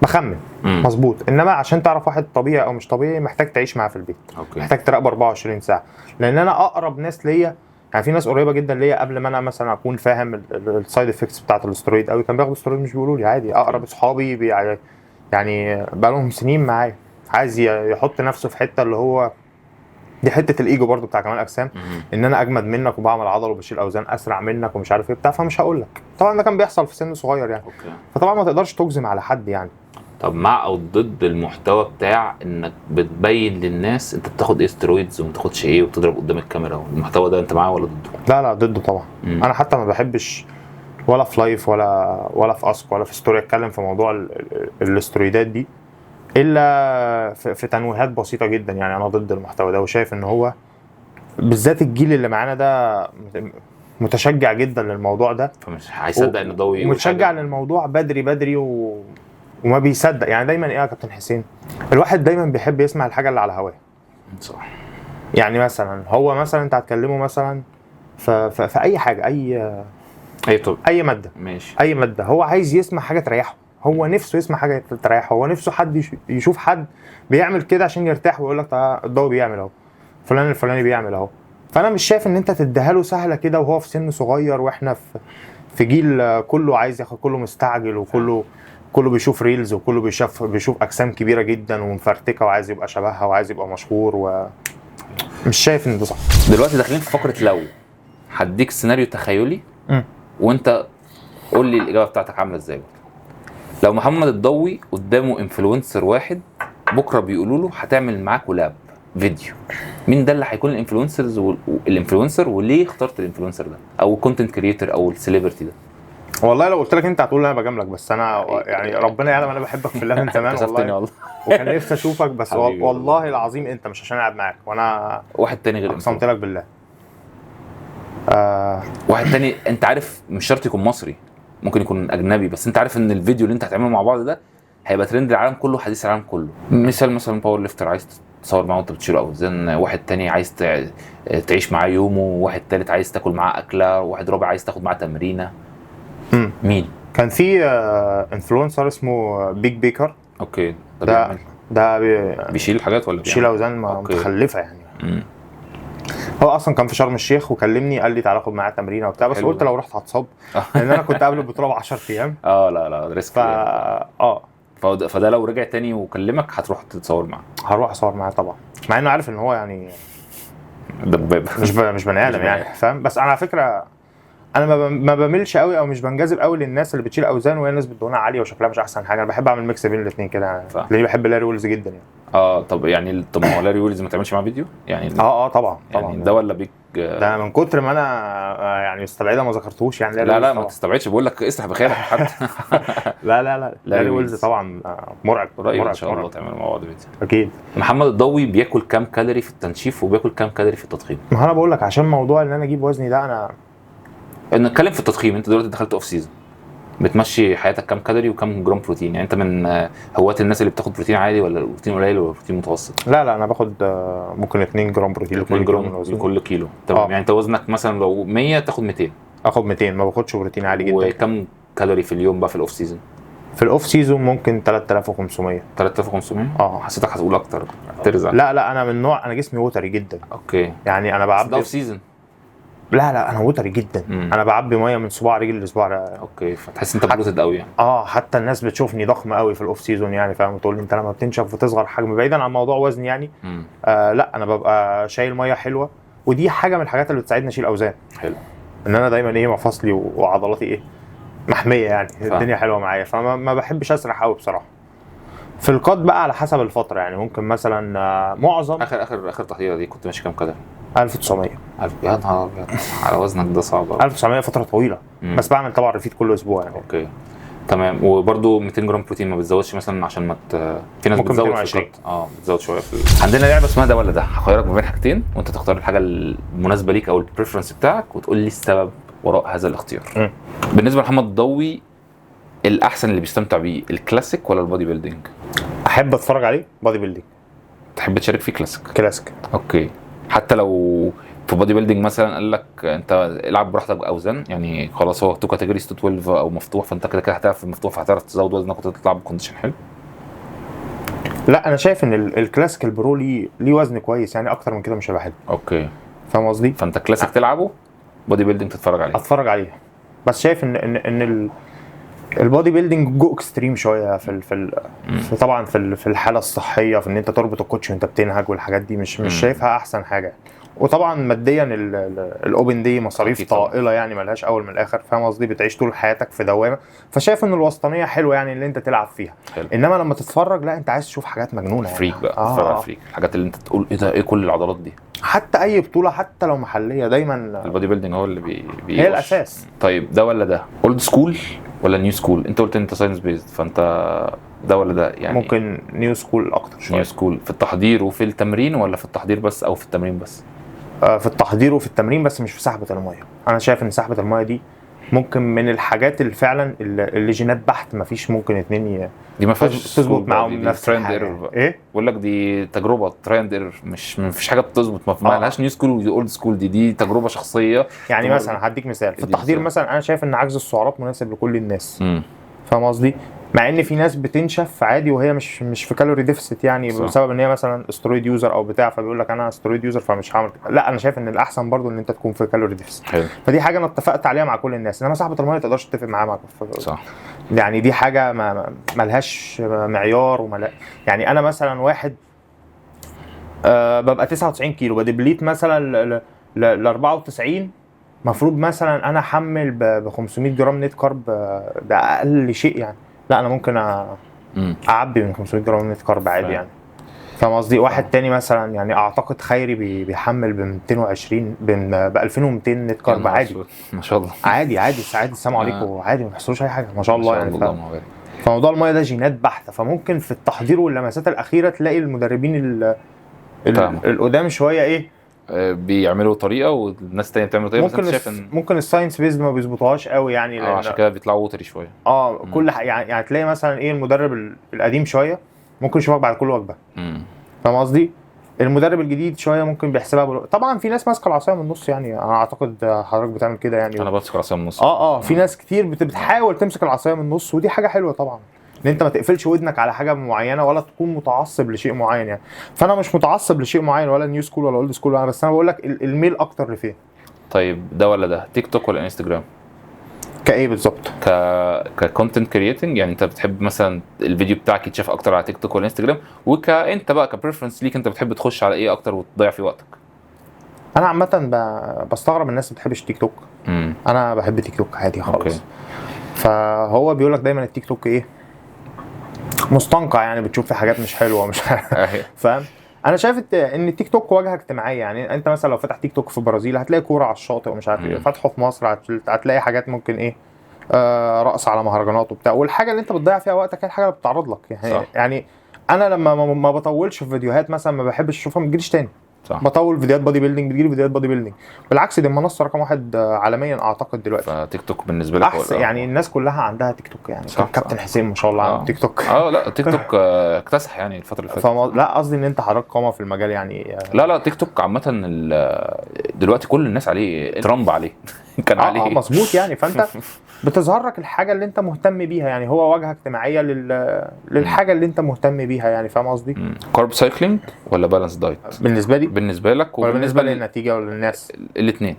بخمن. مظبوط. انما عشان تعرف واحد طبيعي او مش طبيعي محتاج تعيش معاه في البيت. okay. محتاج تراقبه 24 ساعة. لان انا اقرب ناس ليا، يعني في ناس قريبه جدا ليا قبل ما انا مثلا اكون فاهم ال side effects بتاعه الاسترويد قوي، كان بياخدوا استرويد مش بيقولوا لي عادي. اقرب اصحابي يعني بقى لهم سنين معايا، عايز يحط نفسه في حتة اللي هو دي حتة الايجو برضو بتاع كمال الاجسام، ان انا اجمد منك وبعمل عضل وبشيل اوزان اسرع منك ومش عارف ايه بتاع، فمش هقول لك. طبعا ده كان بيحصل في سن صغير يعني. okay. فطبعا ما تقدرش تجزم على حد يعني. طب مع او ضد المحتوى بتاع انك بتبين للناس انت بتاخد ايه steroids وما بتاخدش ايه وبتضرب قدام الكاميرا، المحتوى ده انت معاه ولا ضده؟ لا ضده طبعا. انا حتى ما بحبش ولا في live ولا في ask ولا في story اتكلم في موضوع الاسترويدات دي الا في تنويهات بسيطة جدا يعني. انا ضد المحتوى ده، وشايف ان هو بالذات الجيل اللي معانا ده متشجع جدا للموضوع ده، فمش هيصدق ان ضوي متشجع للموضوع بدري بدري وما بيصدق يعني. دايما ايه يا كابتن حسين، الواحد دايما بيحب يسمع الحاجة اللي على هواه. صح. يعني مثلا هو مثلا انت هتكلمه مثلا في اي حاجة، اي طب اي مادة، ماشي، اي مادة، هو عايز يسمع حاجة تريحه، هو نفسه يسمع حاجة تريحه، هو نفسه حد يشوف حد بيعمل كده عشان يرتاح ويقول لك الضوء بيعمل اهو، فلان الفلاني بيعمل اهو. فانا مش شايف ان انت تديها له سهلة كده وهو في سن صغير، واحنا في جيل كله عايز ياخد، كله مستعجل، وكله كله بيشوف reels، وكله بيشوف اجسام كبيرة جدا ومفرتكه وعايز يبقى شبهها وعايز يبقى مشهور، و مش شايف ان ده صح. دلوقتي داخلين في فقره لو هديك سيناريو تخيلي وانت قول لي الاجابة بتاعتك عامله ازاي. لو محمد الضوي قدامه influencer واحد بكره بيقولوا له هتعمل معاه collab فيديو، مين ده اللي هيكون ال influencers وال influencer، وليه اخترت ال influencer ده او ال content creator او ال celebrity ده؟ والله لو قلت لك انت هتقول انا بجاملك، بس انا يعني ربنا يعلم انا بحبك في الله من زمان والله، وكان نفسي اشوفك، بس والله العظيم انت مش عشان قاعد معاك، وانا واحد تاني غير اقسمت لك بالله. واحد تاني انت عارف، مش شرط يكون مصري، ممكن يكون اجنبي، بس انت عارف ان الفيديو اللي انت هتعمله مع بعض ده هيبقى ترند العالم كله، حديث العالم كله. مثال مثلا power lifter عايز تصور معاه وانت بتشيل اوزان، واحد تاني عايز تعيش معاه يومه، واحد تالت عايز تاكل معاه اكله، واحد رابع عايز تاخد معاه تمرينه. مين؟ كان في influencer اسمه Big Baker. okay، ده بيشيل حاجات ولا بيشيل اوزان متخلفة يعني. هو اصلا كان في شرم الشيخ وكلمني قال لي تعالى خد معايا تمرينه وبتاع، بس قلت لو رحت هتصاب لان انا كنت قبل البطولة ب 10 ايام. لا risk. فده لو رجع تاني وكلمك هتروح تتصور معاه؟ هروح اصور معاه طبعا، مع انه عارف ان هو يعني دبابة، مش بني ادم يعني، فاهم؟ بس انا على فكرة انا ما بميلش قوي او مش بنجذب قوي للناس اللي بتشيل اوزان وهي نسبه دهونها عالية وشكلها مش احسن حاجة. انا بحب اعمل mix بين الاثنين كده، لاني بحب لاري ويلز جدا يعني. طب يعني طب ما هو لاري ويلز ما تعملش معاه فيديو يعني؟ طبعا يعني ده ولا بيك ده من كتر ما انا يعني مستبعده ما ذكرتوش يعني. لا ما تستبعدش، بقول لك اسرح بخيالك حتى. لا لاري ويلز طبعا مرعب مرعب. ان شاء الله تعملوا مع بعض فيديو اكيد. محمد الضوي بياكل كام كالوري في التنشيف وبياكل كام كالوري في التضخيم؟ ما انا بقول لك عشان موضوع ان انا اجيب وزني ده، انا نتكلم في التضخيم. انت دلوقتي دخلت off season، بتمشي حياتك كام كالوري وكم جرام بروتين؟ يعني انت من هواة الناس اللي بتاخد بروتين عالي ولا بروتين قليل ولا بروتين متوسط؟ لا انا باخد ممكن 2 جرام بروتين لكل جرام لكل كيلو. تمام. يعني انت وزنك مثلا لو 100 تاخد 200؟ اخد 200، ما باخدش بروتين عالي جدا. وكم كالوري في اليوم بقى في ال off season؟ في ال off season ممكن 3500. 3500؟ حسيتك هتقول اكتر، ترزع. لا انا من نوع انا جسمي watery جدا. okay، يعني انا بعبي off season. لا انا watery جدا. انا بعبي مية من صباع رجلي لصباع. okay، فتحس انت bloated قوي يعني. حتى الناس بتشوفني ضخم قوي في ال off season يعني، فاهم؟ تقول لي انت لما بتنشف وتصغر حجم، بعيدا عن موضوع وزن يعني. لا انا ببقى شايل مية حلوة، ودي حاجة من الحاجات اللي بتساعدني اشيل اوزان. حلو ان انا دايما ايه مفاصلي وعضلاتي ايه محمية يعني. الدنيا حلوة معايا، فما بحبش اسرح قوي بصراحة. في ال cut بقى على حسب الفترة يعني، ممكن مثلا معظم اخر اخر اخر تحضيره دي كنت ماشي كام كالوري؟ 1900. يا نهار ابيض على وزنك ده صعب. 1900 فترة طويلة. بس بعمل طبعا refeed كل اسبوع يعني. okay تمام. وبرده 200 جرام بروتين ما بتزودش مثلا عشان ما في ناس بتزود في ال cut. بتزود شوية في عندنا لعبه اسمها ده ولا ده، هخيرك ما بين حاجتين وانت تختار الحاجة المناسبة ليك او ال preference بتاعك وتقول لي السبب وراء هذا الاختيار. بالنسبة لمحمد الضوي، الاحسن اللي بيستمتع بيه الكلاسيك ولا ال bodybuilding؟ احب اتفرج عليه bodybuilding. تحب تشارك فيه classic؟ classic. okay، حتى لو في bodybuilding مثلا قال لك انت العب براحتك باوزان يعني، خلاص هو two categories 12 او مفتوح، فانت كده كده هتعرف في المفتوح، فهتعرف تزود وزنك وتطلع ب condition حلو. لا انا شايف ان ال classic ال pro ليه وزن كويس يعني، اكتر من كده مش هيبقى حلو. okay فاهم قصدي؟ فانت كلاسيك تلعبه، bodybuilding تتفرج عليه. اتفرج عليه، بس شايف ان ان ان ال bodybuilding go extreme شوية في في طبعا في الحالة الصحية، في ان انت تربط الكوتش وانت بتنهج والحاجات دي مش شايفها احسن حاجة. وطبعا ماديا ال open دي مصاريف طائلة يعني، ملهاش اول من الاخر، فاهم قصدي؟ بتعيش طول حياتك في دوامه، فشايف ان الوسطانيه حلوة يعني اللي انت تلعب فيها. حلو. انما لما تتفرج لا، انت عايز تشوف حاجات مجنونة يعني. freak بقى. تتفرج على freak، الحاجات اللي انت تقول ايه ده، ايه كل العضلات دي. حتى اي بطوله حتى لو محليه دايما ال bodybuilding هو اللي هي الاساس. طيب ده ولا ده، old school ولا new school؟ انت قلت انت science based، فانت ده ولا ده يعني؟ ممكن new school اكتر شوية. new school في التحضير وفي التمرين، ولا في التحضير بس او في التمرين بس؟ في التحضير وفي التمرين بس، مش في سحبه المية. انا شايف ان سحبه المية دي ممكن من الحاجات اللي فعلا اللي جينات بحت، مفيش ممكن اتنين دي ما فيهاش تظبط معاهم نفس الحاجة. ايه بقول لك دي تجربه try and error، مش مفيش حاجة بتظبط، ما لهاش new school ودي old school، دي تجربه شخصية يعني. مثلا هديك مثال في التحضير مثلا، انا شايف ان عجز السعرات مناسب لكل الناس. فاهم قصدي؟ مع ان في ناس بتنشف عادي وهي مش في calorie deficit يعني، بسبب ان هي مثلا steroid user او بتاع، فبيقول لك انا steroid user فمش هعمل. لا انا شايف ان الاحسن برضو ان انت تكون في calorie deficit. فدي حاجة انا اتفقت عليها مع كل الناس، انما صاحبه المية ما تقدرش تتفق معاها صح. يعني دي حاجة ما ملهاش معيار يعني انا مثلا واحد ببقى 99 كيلو، ب deplete مثلا ل 94، مفروض مثلا انا احمل ب 500 جرام net carb، ده اقل شيء يعني. لا انا ممكن اعبي من 500 جرام net carb عادي يعني. فاهم قصدي؟ واحد تاني مثلا يعني اعتقد خيري بيحمل ب 220 ب 2200 net carb عادي. ما شاء الله. عادي عادي عادي، السلام عليكم، عادي ما بيحصلوش اي حاجة ما شاء الله يعني. فموضوع المية ده جينات بحته، فممكن في التحضير واللمسات الاخيرة تلاقي المدربين القدام شوية ايه بيعملوا طريقه والناس الثانية بتعمل طريقه. ممكن بس ممكن ال science base ما بيظبطوهاش قوي يعني، عشان كده بيطلعوا watery شوية. كل يعني تلاقي مثلا ايه المدرب القديم شوية ممكن يشوفك بعد كل وجبة. فاهم قصدي؟ المدرب الجديد شوية ممكن بيحسبها طبعا في ناس ماسكه العصاية من النص يعني، انا اعتقد حضرتك بتعمل كده يعني. انا بمسك العصاية من النص. في ناس كتير بتحاول تمسك العصاية من النص، ودي حاجة حلوة طبعا، ان انت ما تقفلش ودنك على حاجة معينة ولا تكون متعصب لشيء معين يعني. فانا مش متعصب لشيء معين، ولا new school ولا old school، انا بس انا بقول لك الميل اكتر لفين. طيب ده ولا ده، تيك توك ولا انستجرام؟ كايه بالظبط؟ ك content creating يعني، انت بتحب مثلا الفيديو بتاعك يتشاف اكتر على تيك توك ولا انستجرام؟ وكانت بقى ك preference ليك، انت بتحب تخش على ايه اكتر وتضيع فيه وقتك؟ انا عامة بستغرب الناس ما بتحبش تيك توك. انا بحب تيك توك عادي خالص. okay. فهو بيقول لك دايما التيك توك ايه مستنقع يعني، بتشوف في حاجات مش حلوة مش فاهم؟ انا شايف ان التيك توك واجهه اجتماعية يعني. انت مثلا لو فتح تيك توك في البرازيل هتلاقي كورة على الشاطئ ومش عارف ايه، فاتحة في مصر هتلاقي حاجات ممكن ايه رقص على مهرجانات وبتاع. والحاجة اللي انت بتضيع فيها وقتك هي الحاجة اللي بتتعرض لك يعني. صح. يعني انا لما ما بطولش في فيديوهات مثلا ما بحبش اشوفها، ما بتجيليش تاني. صح. بطول فيديوهات bodybuilding بتجيلي فيديوهات bodybuilding. بالعكس دي المنصة رقم 1 عالميا اعتقد دلوقتي. فتيك توك بالنسبة لك احسن يعني، الناس كلها عندها تيك توك يعني. صح. كابتن حسين ما شاء الله عنده تيك توك. لا تيك توك اكتسح يعني الفترة اللي فاتت. لا قصدي ان انت حضرتك قامه في المجال يعني. لا تيك توك عامة دلوقتي كل الناس عليه، ترامب عليه كان عليه. مظبوط يعني. فانت بتظهر لك الحاجة اللي انت مهتم بيها يعني، هو واجهه اجتماعية للحاجة اللي انت مهتم بيها يعني. فاهم قصدي؟ carb cycling ولا balanced diet بالنسبة لي؟ بالنسبة لك وبالنسبة للنتيجة ولا للناس؟ الاثنين.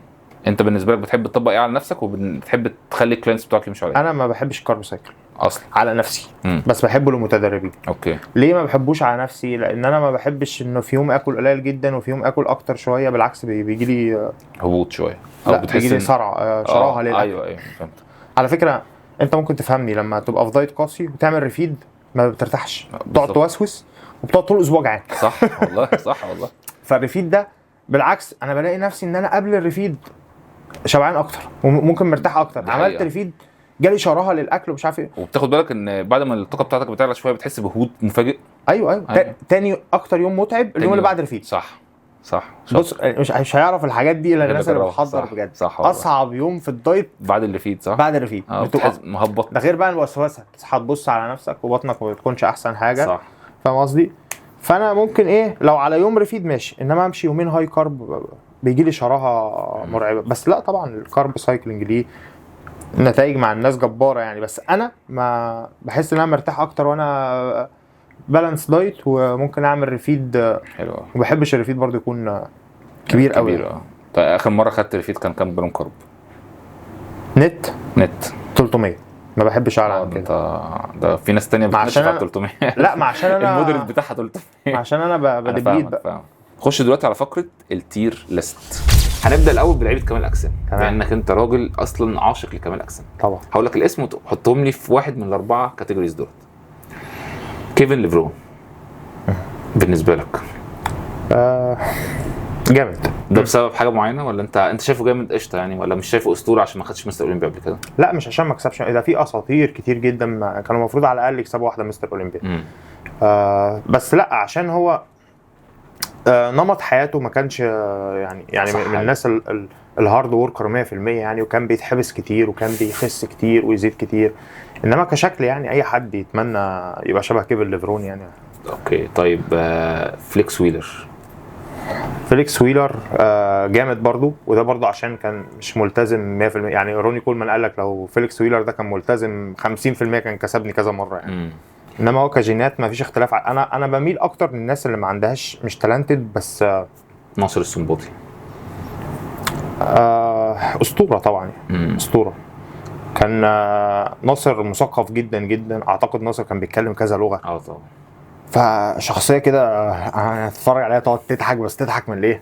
انت بالنسبة لك بتحب تطبق ايه على نفسك وبتحب تخلي ال clients بتوعك يمشوا عليه؟ انا ما بحبش carb cycle اصلا على نفسي. بس بحبه للمتدربين. okay. ليه ما بحبوش على نفسي؟ لان انا ما بحبش انه في يوم اكل قليل جدا وفي يوم اكل اكتر شوية، بالعكس بيجي لي هبوط شوية او بتحس بيجي لي صرع شراهه للاكل. ايوه فهمت. على فكرة انت ممكن تفهمني لما تبقى في diet قاسي وتعمل refeed ما بترتاحش، بتقعد توسوس وبتقعد طول الاسبوع جعان. صح والله. صح والله. فال refeed ده بالعكس انا بلاقي نفسي ان انا قبل ال refeed شبعان اكتر وممكن مرتاح اكتر. عملت refeed جالي شراهه للاكل ومش عارف ايه. وبتاخد بالك ان بعد ما الطاقة بتاعتك بتعلى شوية بتحس بهبوط مفاجئ. ايوه. تاني اكتر يوم متعب اليوم اللي بعد refeed. صح. بص مش هيعرف الحاجات دي الا الناس اللي بتحضر بجد. صح. اصعب يوم في ال diet بعد ال refeed. صح، بعد ال refeed بتحس مهبط. ده غير بقى الوسوسة، تصحى تبص على نفسك وبطنك ما بتكونش احسن حاجة. صح. فاهم قصدي؟ فانا ممكن ايه لو على يوم refeed ماشي، انما امشي يومين high carb بيجي لي شراهه مرعبة. بس لا طبعا ال carb cycling ليه نتائج مع الناس جبارة يعني، بس انا ما بحس ان انا مرتاح اكتر وانا balanced diet، وممكن اعمل refeed. حلو. وما بحبش ال refeed برضو يكون كبير قوي. طيب اخر مرة خدت refeed كان كام جرام carb؟ نت 300. ما بحبش اعلى عن كده. ده في ناس تانية بتمشي على 300. لا ما عشان انا ال moderate بتاعها 300. عشان انا ب deplete بقى. خش دلوقتي على فقره ال tier list. هنبدا الاول بلعيبه كمال الاجسام، لانك انت راجل اصلا عاشق لكمال الاجسام. طبعا. هقول لك الاسم وتحطهم لي في واحد من الاربعة categories دول. كيفن ليفرون بالنسبة لك جامد ده بسبب حاجة معينة، ولا انت شايفه جامد قشطه يعني، ولا مش شايفه اسطورة عشان ما خدش مستر اولمبيا قبل كده؟ لا مش عشان ما كسبش، ده في اساطير كتير جدا كانوا المفروض على الاقل يكسبوا واحدة مستر اولمبيا. بس لا عشان هو نمط حياته ما كانش يعني من الناس ال hard worker 100% يعني، وكان بيتحبس كتير وكان بيخس كتير ويزيد كتير، انما كشكل يعني اي حد يتمنى يبقى شبه كيفن ليفرون يعني. okay. طيب فليكس ويلر. فيليكس ويلر جامد برضو، وده برضو عشان كان مش ملتزم 100% يعني. روني كولمان قال لك لو فيليكس ويلر ده كان ملتزم 50% كان كسبني كذا مرة يعني. انما هو كجينات ما فيش اختلاف. انا بميل اكتر للناس اللي ما عندهاش مش talented بس. ناصر السنباطي اسطورة طبعا. اسطورة. كان ناصر مثقف جدا جدا، اعتقد ناصر كان بيتكلم كذا لغة. طبعا. فشخصيه كده هتتفرج عليها تقعد تضحك، بس تضحك من ليه؟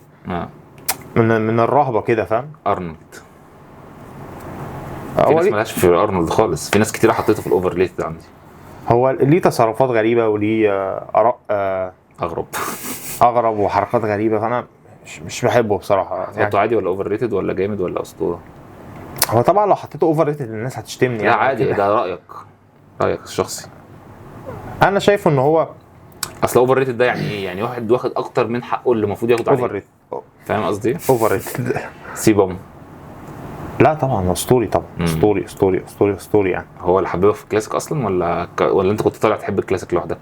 من الرهبة كده، فاهم؟ ارنولد. في ناس مالهاش في ارنولد خالص، في ناس كتير حطيته في ال overrated عندي. هو ليه تصرفات غريبة وليه اراء اغرب اغرب وحركات غريبة، فانا مش بحبه بصراحة. تحطه عادي ولا overrated ولا جامد ولا اسطورة؟ هو طبعا لو حطيته overrated الناس هتشتمني. لا يعني عادي، ده رايك الشخصي. انا شايفه ان هو اصل overrated ده يعني ايه؟ يعني واحد واخد اكتر من حقه اللي المفروض ياخده عليه. overrated، فاهم قصدي؟ overrated. CBum لا طبعا اسطوري، طبعا اسطوري اسطوري اسطوري اسطوري يعني. هو اللي حببك في الكلاسيك اصلا ولا انت كنت طالع تحب الكلاسيك لوحدك؟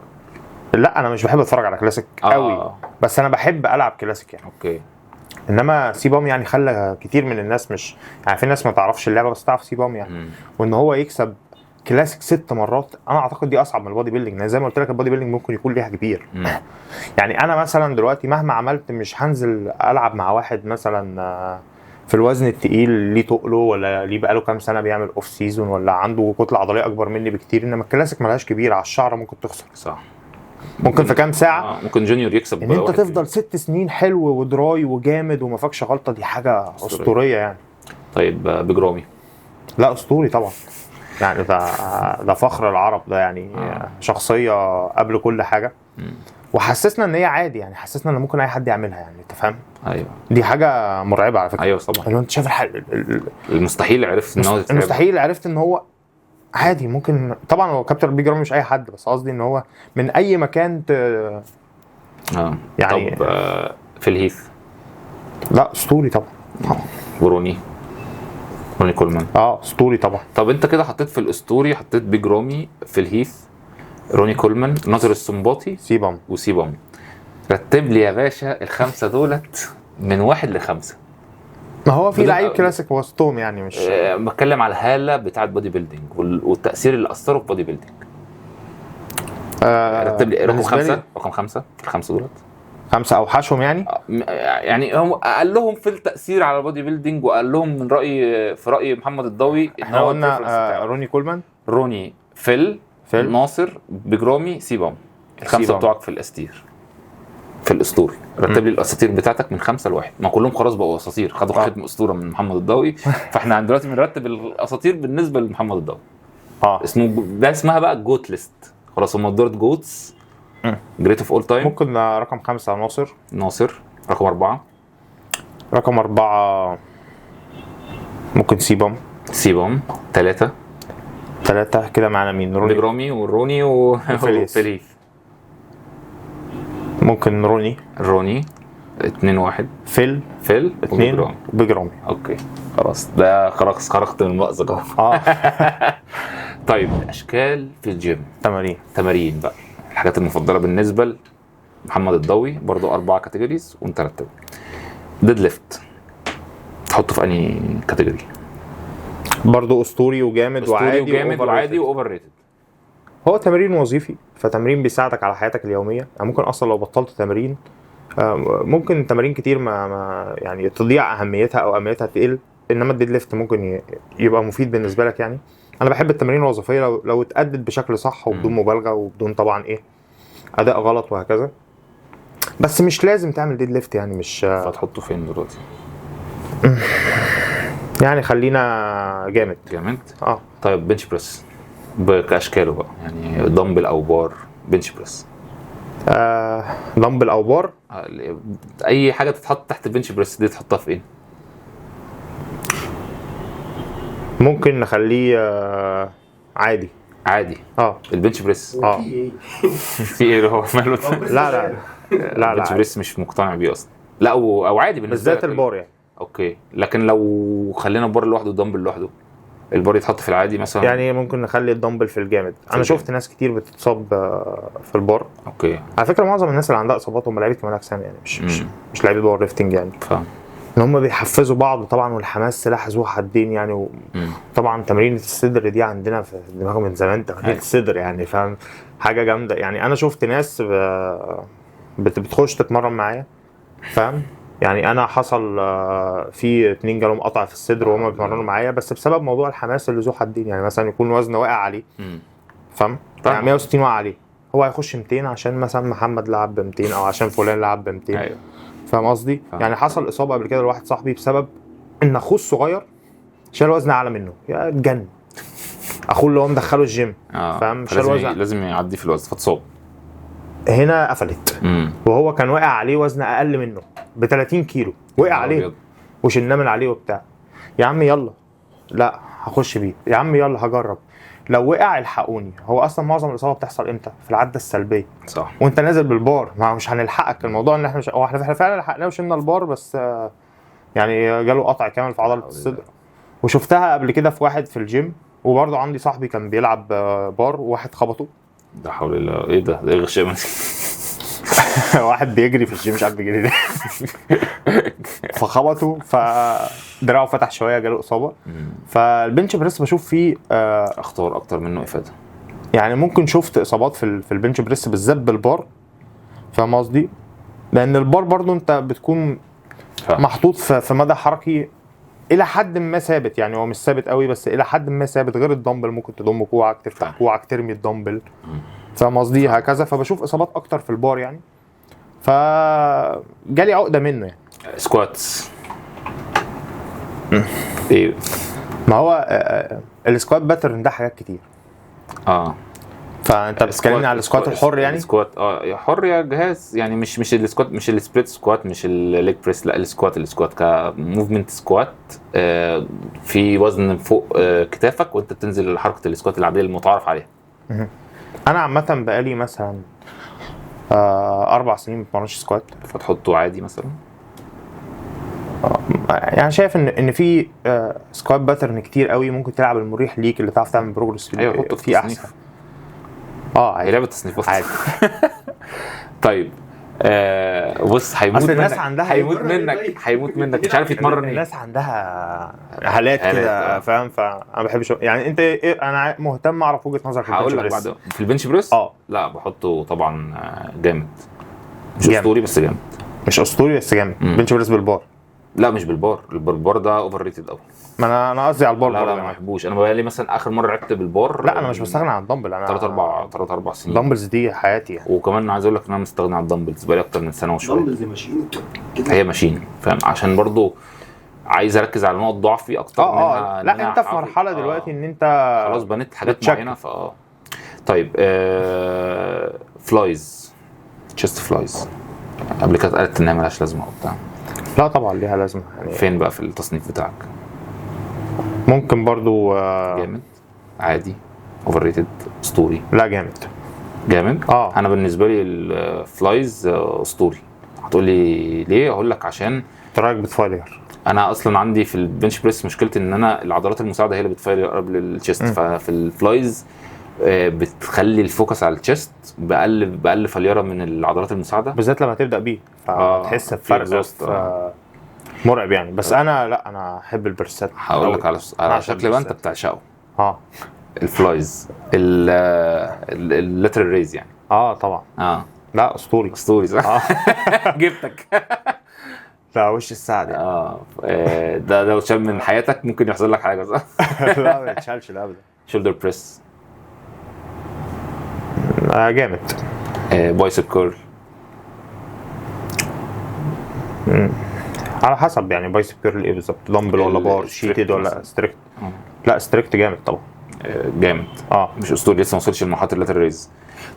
لا انا مش بحب اتفرج على كلاسيك قوي، بس انا بحب العب كلاسيك يعني. okay. انما CBum يعني خلى كتير من الناس، مش يعني في ناس ما تعرفش اللعبة بس تعرف CBum يعني. وان هو يكسب كلاسيك 6 مرات، انا اعتقد دي اصعب من ال bodybuilding، لان زي ما قلت لك ال bodybuilding ممكن يكون ليها كبير. يعني انا مثلا دلوقتي مهما عملت مش هنزل العب مع واحد مثلا في الوزن التقيل ليه تقله، ولا ليه بقاله كام سنة بيعمل off season، ولا عنده كتلة عضلية اكبر مني بكتير. انما الكلاسيك ملهاش كبير، على الشعر ممكن تخسر، صح، ممكن في كام ساعة ممكن junior يكسب. ان انت تفضل 6 سنين حلو و dry وجامد وما فاكش غلطه، دي حاجة اسطورية يعني. طيب بيج رامي؟ لا اسطوري طبعا يعني، ده فخر العرب ده يعني. شخصية قبل كل حاجة. وحسسنا ان هي عادي يعني، حسسنا ان ممكن اي حد يعملها يعني، انت فاهم؟ ايوه، دي حاجة مرعبة على فكرة. ايوه طبعا، لو انت شايف المستحيل، عرفت ان هو المستحيل، عرفت ان هو عادي ممكن. طبعا هو كابتن بيج رامي مش اي حد، بس قصدي ان هو من اي مكان يعني. طب في الهيث؟ لا اسطوري طبعا. وروني، روني كولمان اسطوري طبعا. طب انت كده حطيت في الاسطوري، حطيت بيج رامي، في الهيث، روني كولمان، ناصر السنباطي، CBum و CBum. رتب لي يا باشا الخمسة دولت من 1 ل5. ما هو في لعيب كلاسيك وسطهم يعني، مش بتكلم على الهالة بتاعه bodybuilding والتاثير اللي اثره في bodybuilding. رتب لي رقم 5، رقم 5 في الخمسة دولت. 5 اوحشهم يعني؟ يعني هم اقلهم في التاثير على ال bodybuilding، واقلهم من راي، في راي محمد الضوي. احنا قلنا روني كولمان، روني، فيل، ناصر، بيج رامي، CBum. الخمسة بتوعك في الاسطير، في الاسطوري. رتب لي الاساطير بتاعتك من 5 ل1. ما كلهم خلاص بقوا اساطير، خدوا ختم اسطورة من محمد الضوي. فاحنا دلوقتي بنرتب الاساطير بالنسبة لمحمد الضوي. اسمه ده، اسمها بقى GOAT list. خلاص هم دورت GOATs، great of all time. ممكن رقم 5 ناصر. ناصر. رقم 4. رقم 4 ممكن CBum. CBum. 3 3 كده معانا مين؟ روني، بيج رامي، والروني، وفيليث. ممكن روني. روني 2 1. فيل 2 بيج رامي. okay خلاص، ده خلاص خرجت من المأزق اهو. طيب اشكال في الجيم، تمارين بقى، الحاجات المفضلة بالنسبة لمحمد الضوي، برضو 4 categories وانت رتب. deadlift تحطه في انهي category؟ برضو اسطوري وجامد وعادي، وجامد وعادي و overrated. هو تمرين وظيفي، فتمرين بيساعدك على حياتك اليومية يعني. ممكن اصلا لو بطلت تمرين، ممكن تمارين كتير ما يعني تضيع اهميتها او اهميتها تقل، انما ال deadlift ممكن يبقى مفيد بالنسبة لك يعني. انا بحب التمارين الوظيفية لو اتأدت بشكل صح وبدون مبالغه وبدون طبعا ايه اداء غلط وهكذا، بس مش لازم تعمل deadlift يعني. مش فتحطه فين دلوقتي يعني؟ خلينا جامد. طيب bench press باشكاله بقى، يعني دمبل او بار، bench press. دمبل او بار، اي حاجة تتحط تحت ال bench press دي تحطها في ايه؟ ممكن نخليه عادي. عادي ال bench press. في ايه هو ماله؟ لا لا لا ال bench press مش مقتنع بيه اصلا. لا او عادي بالنسبة بالذات البار يعني. okay، لكن لو خلينا البار لوحده والدمبل لوحده، البار يتحط في العادي مثلا يعني. ممكن نخلي الدمبل في الجامد. انا شفت ناس كتير بتتصاب في البار. okay، على فكرة معظم الناس اللي عندها اصابات هم لعيبة كمال اجسام يعني، مش لعيبة powerlifting يعني. فاهم ان هم بيحفزوا بعض طبعا، والحماس سلاح ذو حدين يعني. وطبعا تمرين الصدر دي عندنا في دماغهم من زمان، تمرين الصدر يعني، فاهم، حاجة جامدة يعني. انا شفت ناس بتخش تتمرن معايا، فاهم يعني. انا حصل في 2 جالهم قطع في الصدر وهم بيتمرنوا معايا، بس بسبب موضوع الحماس اللي ذو حدين يعني. مثلا يكون وزنه واقع عليه، فاهم يعني 160 واقع عليه، هو هيخش 200 عشان مثلا محمد لعب ب 200 او عشان فلان لعب ب 200. ايوه فاهم قصدي؟ يعني حصل اصابه قبل كده لواحد صاحبي بسبب ان اخوه الصغير شال وزن اعلى منه، يا اتجن. اخوه اللي هو مدخله الجيم، فاهم، شال وزن، لازم يعدي في الوزن فاتصاب. هنا قفلت. وهو كان واقع عليه وزن اقل منه ب 30 كيلو، وقع عليه وشلناه من عليه وبتاع. يا عم يلا، لا هخش بيه، يا عم يلا هجرب، لو وقع الحقوني. هو اصلا معظم الاصابة بتحصل امتى؟ في العدة السلبية، صح، وانت نازل بالبار، ما مش هنلحقك. الموضوع ان احنا مش، هو احنا فعلا لحقناه وشلنا البار، بس يعني جاله قطع كامل في عضلة الصدر. وشفتها قبل كده في واحد في الجيم، وبرضه عندي صاحبي كان بيلعب بار وواحد خبطه. ده حول الله، ايه ده؟ ايه الغشامه دي؟ واحد بيجري في الجيم مش عارف بيجري ليه فخبطه، فدراعه فتح شوية، جاله اصابه. فال bench press بشوف فيه اخطار اكتر منه افاده يعني. ممكن شفت اصابات في ال bench press بالذات بالبار، فاهم قصدي؟ لان البار برضو انت بتكون محطوط في مدى حركي الى حد ما ثابت، يعني هو مش ثابت قوي بس الى حد ما ثابت، غير الدمبل ممكن تضم كوعك، تفتح كوعك، ترمي الدمبل، فاهم قصدي؟ هكذا. فبشوف اصابات اكتر في البار يعني، فجالي عقده منه يعني. squats ايه؟ ما هو ال squat pattern ده حاجات كتير. فانت بتتكلمني على ال squat الحر يعني؟ ال squat يا حر يا جهاز يعني، مش ال squat، مش ال split squat، مش ال leg press، لا ال squat، ال squat ك movement squat في وزن فوق كتافك وانت بتنزل حركة ال squat العادية المتعارف عليها. انا عامة بقالي مثلا 4 سنين ما بتمرنش squat، فتحطه عادي مثلا. يعني شايف ان في squat pattern كتير قوي ممكن تلعب المريح ليك اللي تعرف تعمل progress فيه. ايوه حطه في احسن. عادي، لعبه تصنيفات عادي. طيب بص، هيموت الناس عندها، هيموت منك، هيموت منك، مش عارف يتمرن. الناس عندها هالات كده، فاهم؟ فانا ما بحبش يعني. انت إيه؟ انا مهتم اعرف وجهه نظرك في ال bench press. بعد في ال bench press لا بحطه طبعا جامد، مش اسطوري بس جامد. مش اسطوري بس جامد. bench press بال bar؟ لا مش بالبار، البار ده overrated قوي. ما انا قصدي على البار. لا ما بحبوش. انا بقالي مثلا اخر مرة لعبت بالبار، لا انا مش بستغنى عن الدمبل. انا 3 4 سنين ال dumbbells دي حياتي يعني. وكمان عايز اقول لك ان انا مستغني عن ال dumbbells بقالي اكتر من سنة وشوية. ال dumbbells machine كده، هي machine، فاهم؟ عشان برضو عايز اركز على نقط ضعفي اكتر منها. لا انت في مرحلة دلوقتي ان انت خلاص بنيت حاجات معينة. فا طيب flies، chest flies قبل كده قالت انها مالهاش لازمه وبتاع. لا طبعا ليها لازمه يعني. فين بقى في التصنيف بتاعك؟ ممكن برضو جامد، عادي، overrated، اسطوري. لا جامد جامد. انا بالنسبة لي ال flies اسطوري. هتقول لي ليه؟ اقول لك عشان تراك بت failure. انا اصلا عندي في ال bench press مشكلتي ان انا العضلات المساعدة هي اللي بت failure قبل ال chest. ففي ال flies بتخلي ال focus على ال chest باقل failure من العضلات المساعدة، بالذات لما تبدا بيه فتحس بفرق مرعب يعني. بس انا لا، انا احب ال press ات. هقول لك على شكل بقى انت بتعشقه. ال flies، ال lateral raise يعني. طبعا. لا اسطوري اسطوري صح. جبتك. لا وش السعد يعني. ده لو شال من حياتك ممكن يحصل لك حاجة صح؟ لا ما يتشالش لا ابدا. shoulder press جامد. bicep curl على حسب يعني. bicep curl ايه بالظبط؟ دمبل ولا bar، sheeted ولا strict؟ لا strict جامد طبعا. جامد. مش اسطوري، لسه ما وصلش لمرحلة ال lateral raise.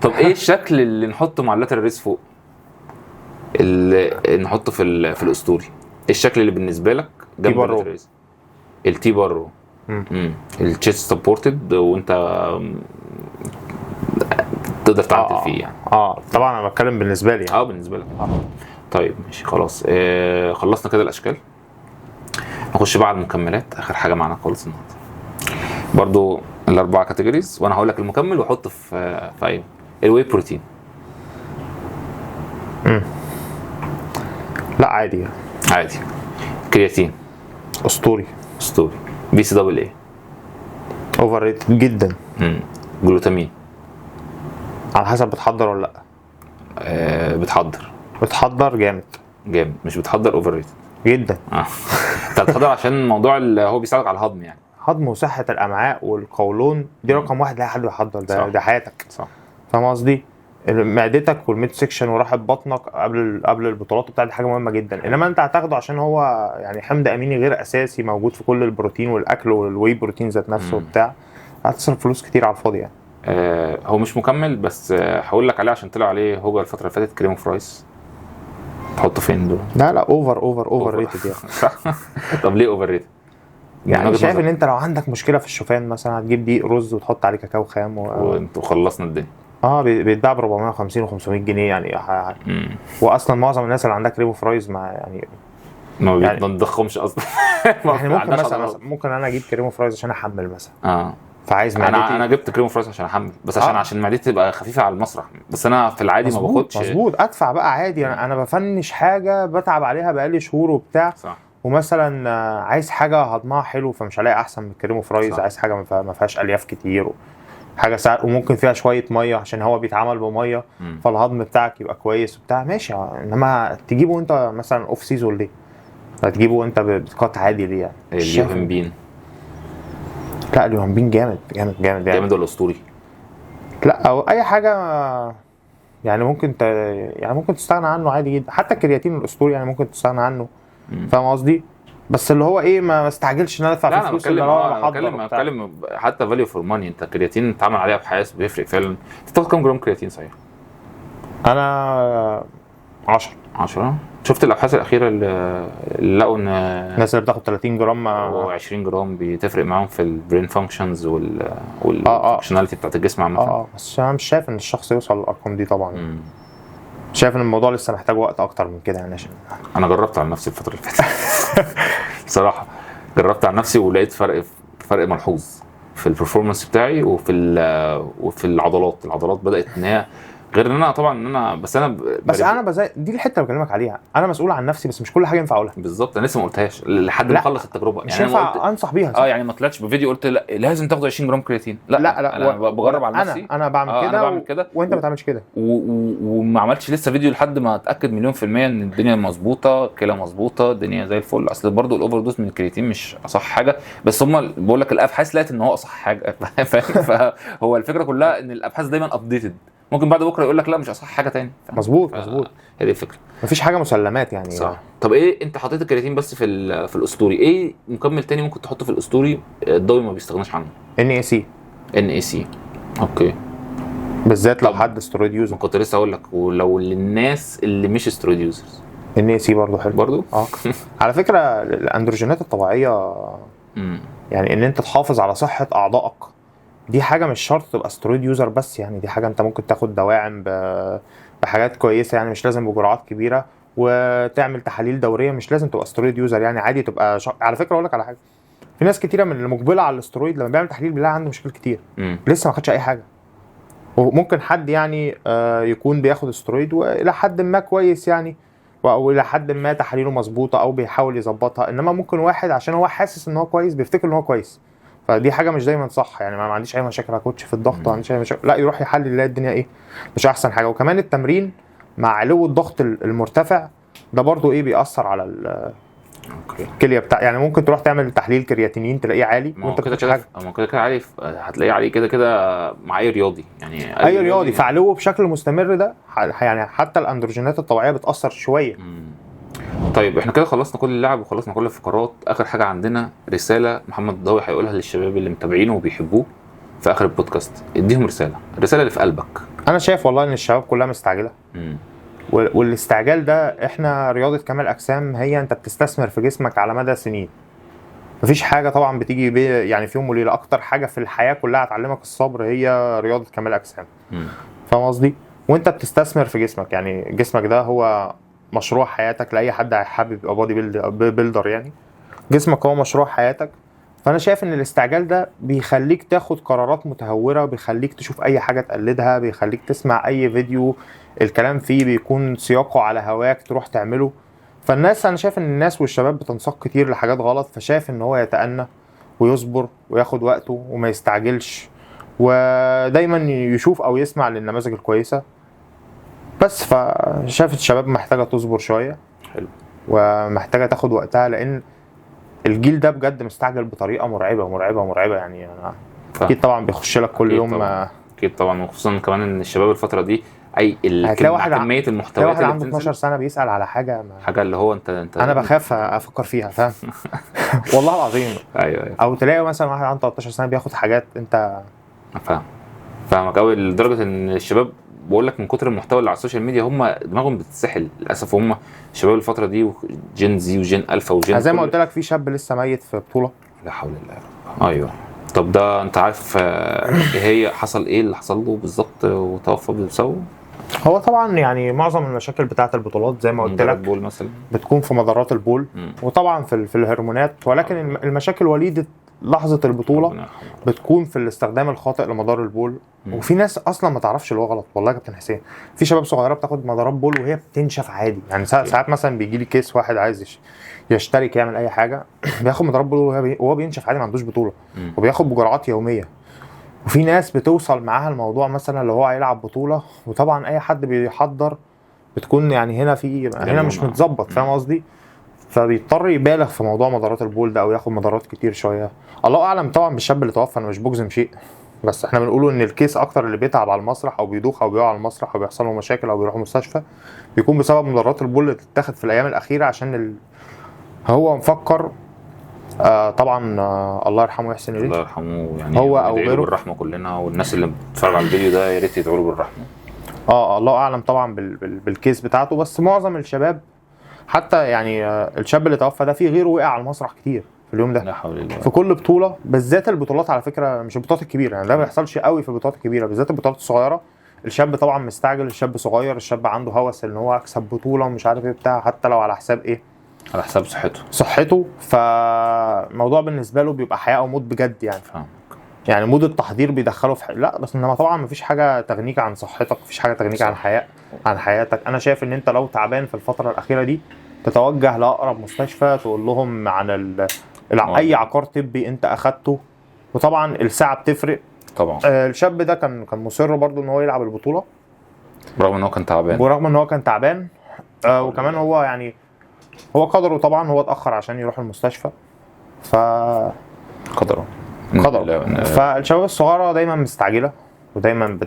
طب ايه الشكل اللي نحطه مع ال lateral raise فوق؟ اللي نحطه في الاسطوري، ايه الشكل اللي بالنسبة لك جنب ال lateral raise؟ ال T-bar row. ال chest supported وانت تقدر تعدل فيه يعني. طبعا انا بتكلم بالنسبة لي يعني. بالنسبة لك. طيب ماشي خلاص. خلصنا كده الاشكال. نخش بقى على المكملات، اخر حاجة معانا خالص النهارده. برضو الاربعة categories، وانا هقول لك المكمل واحطه في ايوه. ال whey protein. لا عادي عادي. كرياتين اسطوري اسطوري. BCAA overrated جدا. جلوتامين على حسب بتحضر ولا لا. بتحضر جامد جامد، مش بتحضر overrated جدا. انت بتحضر عشان موضوع اللي هو بيساعدك على الهضم يعني. هضم وصحة الامعاء والقولون دي رقم واحد، لا حد بيحضر ده، ده حياتك صح. فاهم قصدي؟ معدتك وال mid section وراحة بطنك قبل البطولات وبتاع، دي حاجة مهمة جدا. انما انت هتاخده عشان هو يعني حمض اميني غير اساسي موجود في كل البروتين والاكل وال whey protein ذات نفسه وبتاع، هتصرف فلوس كتير على الفاضي يعني. هو مش مكمل بس هقول لك عليه عشان طلع عليه هوجه الفترة اللي فاتت، cream of rice. تحطه فين دول؟ لا لا، over over overrated يعني. صح. طب ليه overrated؟ يعني شايف ان انت لو عندك مشكلة في الشوفان مثلا هتجيب دقيق رز وتحط عليه كاكاو خام وانتوا خلصنا الدنيا. بيتباع ب 450 و500 جنيه يعني. واصلا معظم الناس اللي عندها cream of rice ما يعني ما بتضخمش اصلا. يعني ممكن مثلا ممكن انا اجيب cream of rice عشان احمل مثلا. فعايز معدتي. انا جبت cream of rice عشان احمل بس، عشان معدتي تبقى خفيفة على المسرح، بس انا في العادي ما باخدش. مظبوط، ادفع بقى عادي. انا ب finish حاجة بتعب عليها بقالي شهور وبتاع. صح. ومثلا عايز حاجة هضمها حلو، فمش هلاقي احسن من cream of rice. عايز حاجة ما فيهاش الياف كتير، حاجة ساعة، وممكن فيها شوية مية عشان هو بيتعمل بميه، فالهضم بتاعك يبقى كويس وبتاع، ماشي. انما تجيبه انت مثلا off season ليه؟ هتجيبه وانت بت cut عادي ليه يعني؟ ال yohimbine. لا ال yohimbine جامد جامد جامد يعني. جامد ولا اسطوري؟ لا، او اي حاجة يعني ممكن يعني ممكن تستغنى عنه عادي جدا. حتى الكرياتين الاسطوري يعني ممكن تستغنى عنه. فاهم قصدي؟ بس اللي هو ايه، ما استعجلش ان انا ادفع فيه فلوس. اللي هو انا بتكلم حتى value for money. انت كرياتين اتعمل عليها ابحاث بيفرق فعلا. انت بتاخد كام جرام كرياتين صحيح؟ انا 10. شفت الابحاث الاخيرة اللي لقوا ان الناس اللي بتاخد 30 جرام و20 جرام بتفرق معاهم في ال brain functions وال functionality بتاعت الجسم عامة. بس انا مش شايف ان الشخص يوصل للارقام دي طبعا. شايف ان الموضوع لسه محتاج وقت اكتر من كده يعني. عشان انا جربت على نفسي الفترة اللي فاتت بصراحة، جربت على نفسي ولقيت فرق ملحوظ في ال performance بتاعي وفي العضلات. العضلات بدات ان هي غير ان انا طبعا ان انا بس انا بس انا بزي دي الحتة اللي بكلمك عليها. انا مسؤول عن نفسي بس مش كل حاجة ينفع اقولها. بالظبط، انا لسه ما قلتهاش لحد ما اخلص التجربة. مش يعني ينفع انصح بيها. يعني ما طلعتش بفيديو قلت لا لازم تاخد 20 جرام كرياتين. لا لا, لا انا بجرب على نفسي. انا بعمل كده، انا بعمل كده وانت ما بتعملش كده. وما عملتش لسه فيديو لحد ما اتاكد 100% ان الدنيا مظبوطة، كلى مظبوطة، الدنيا زي الفل. اصل برضو ال overdose من الكرياتين مش اصح حاجة، بس هم بقول لك الابحاث لقت ان هو اصح حاجة. فهو الفكرة كلها ان الابحاث دايما updated، ممكن بعد بكره يقول لك لا مش اصح حاجة تاني. مظبوط مظبوط، هي دي الفكرة، مفيش حاجة مسلمات يعني. صح. طب ايه، انت حطيت الكرياتين بس في الاسطوري، ايه مكمل تاني ممكن تحطه في الاسطوري الضوي ما بيستغناش عنه؟ NAC. NAC، okay، بالذات لو حد steroid user. كنت لسه اقول لك، ولو للناس اللي مش steroid users NAC برضه حلو برضه. على فكرة الاندروجينات الطبيعية يعني ان انت تحافظ على صحة اعضائك دي حاجة مش شرط تبقى steroid user بس يعني، دي حاجة انت ممكن تاخد دواعم بحاجات كويسة يعني، مش لازم بجرعات كبيرة، وتعمل تحاليل دورية، مش لازم تبقى steroid user يعني، عادي تبقى على فكرة اقول لك على حاجة، في ناس كتيرة من اللي مقبله على الاسترويد لما بيعمل تحليل بيلاقي عنده مشاكل كتير لسه ما خدش اي حاجة، وممكن حد يعني يكون بياخد استرويد والى حد ما كويس يعني، او الى حد ما تحاليله مظبوطة او بيحاول يظبطها، انما ممكن واحد عشان هو حاسس ان هو كويس بيفتكر ان هو كويس، فدي حاجة مش دايما صح يعني. ما عنديش اي مشاكل يا coach في الضغط، ما عنديش اي مشاكل، لا يروح يحلل يلاقي الدنيا ايه مش احسن حاجة. وكمان التمرين مع علو الضغط المرتفع ده برضو ايه بيأثر على الكلية بتاع يعني، ممكن تروح تعمل تحليل كرياتينين تلاقيه عالي وانت كده كده، ما كده كده عالي، هتلاقيه عالي كده كده مع اي رياضي يعني، اي رياضي فعلوه بشكل مستمر ده يعني، حتى الاندروجينات الطبيعية بتأثر شوية. طيب احنا كده خلصنا كل اللعب وخلصنا كل الفقرات. اخر حاجة عندنا رسالة محمد الضوي هيقولها للشباب اللي متابعينه وبيحبوه في اخر البودكاست، اديهم رسالة، الرسالة اللي في قلبك. انا شايف والله ان الشباب كلها مستعجلة، والاستعجال ده احنا رياضة كمال اجسام هي انت بتستثمر في جسمك على مدى سنين، مفيش حاجة طبعا بتيجي يعني في يوم وليلة. اكتر حاجة في الحياة كلها هتعلمك الصبر هي رياضة كمال اجسام، فاهم قصدي؟ وانت بتستثمر في جسمك يعني، جسمك ده هو مشروع حياتك، لاي حد حابب يبقى body builder يعني، جسمك هو مشروع حياتك. فانا شايف ان الاستعجال ده بيخليك تاخد قرارات متهوره، بيخليك تشوف اي حاجة تقلدها، بيخليك تسمع اي فيديو الكلام فيه بيكون سياقه على هواك تروح تعمله. فالناس، انا شايف ان الناس والشباب بتنساق كتير لحاجات غلط، فشايف ان هو يتأنى ويصبر وياخد وقته وما يستعجلش، ودايما يشوف او يسمع للنماذج الكويسة بس. فشايف الشباب محتاجه تصبر شوية، حلو، ومحتاجة تاخد وقتها، لان الجيل ده بجد مستعجل بطريقة مرعبة مرعبة مرعبة يعني. انا اكيد طبعا بيخش لك كل يوم طبعا. اكيد طبعا، وخصوصا كمان ان الشباب الفترة دي اي كمية المحتويات اللي عنده 12 سنة بيسال على حاجة حاجة اللي هو انت انا بخاف افكر فيها، فاهم؟ والله العظيم. ايوه. او تلاقي مثلا واحد عنده 13 سنة بياخد حاجات انت فاهم. فاهمك قوي، لدرجة ان الشباب بقول لك من كتر المحتوى اللي على ال social media هم دماغهم بتتسحل للاسف. هم شباب الفترة دي Gen Z و Gen Alpha و Gen زي ما قلت لك في شاب لسه ميت في بطوله. لا حول الله. ايوه. طب ده انت عارف ايه هي حصل، ايه اللي حصل له بالظبط وتوفى بسببه؟ هو طبعا يعني معظم المشاكل بتاعه البطولات زي ما قلت لك بول مثلا بتكون في مدارات البول، وطبعا في الهرمونات، ولكن المشاكل وليده لحظة البطولة بتكون في الاستخدام الخاطئ لمدار البول. وفي ناس اصلا ما تعرفش اللي هو غلط. والله يا كابتن حسين في شباب صغيرة بتاخد مدارات بول وهي بتنشف عادي. يعني ساعات مثلا بيجي لي case واحد عايز يشترك يعمل اي حاجة، بياخد مدارات بول وهو بينشف عادي، ما عندوش بطوله، وبياخد بجرعات يومية. وفي ناس بتوصل معاها الموضوع مثلا لو هو هيلعب بطوله، وطبعا اي حد بيحضر بتكون يعني هنا في هنا مش متظبط، فاهم قصدي؟ فبيضطر يبالغ في موضوع مدارات البول ده او ياخد مدارات كتير شوية. الله اعلم طبعا بالشاب اللي توفى، انا مش بجزم شيء، بس احنا بنقوله ان ال case اكتر اللي بيتعب على المسرح او بيدوخ او بيقع على المسرح او بيحصل له مشاكل او بيروح المستشفى بيكون بسبب مدارات البول اللي بتتاخد في الايام الاخيرة، عشان هو مفكر. طبعا الله يرحمه ويحسن اليه. الله يرحمه، يعني هو او غيره بالرحمة كلنا، والناس اللي بتتفرج على الفيديو ده يا ريت يدعوا له بالرحمة. الله اعلم طبعا بال case بتاعته، بس معظم الشباب حتى يعني الشاب اللي توفى ده في غيره وقع على المسرح كتير في اليوم ده. لا حول الله. في كل بطوله، بالذات البطولات على فكرة، مش البطولات الكبيرة يعني، ده ما بيحصلش قوي في البطولات الكبيرة، بالذات البطولات الصغيرة. الشاب طبعا مستعجل، الشاب صغير، الشاب عنده هوس ان هو اكسب بطوله ومش عارف ايه بتاع، حتى لو على حساب ايه، على حساب صحته. فالموضوع بالنسبة له بيبقى حياة او موت بجد يعني. فاهم. يعني mood التحضير بيدخله في لا بس انما طبعا مفيش حاجة تغنيك عن صحتك، مفيش حاجة تغنيك عن عن حياتك. انا شايف ان انت لو تعبان في الفترة الاخيرة دي تتوجه لاقرب مستشفى، تقول لهم عن اي عقار طبي انت اخدته، وطبعا الساعة بتفرق طبعا. الشاب ده كان مصر برضو ان هو يلعب البطولة برغم ان هو كان تعبان، وكمان هو يعني هو قدره طبعا، هو اتاخر عشان يروح المستشفى، ف قدره. فالشباب الصغيرة دايما مستعجلة ودايما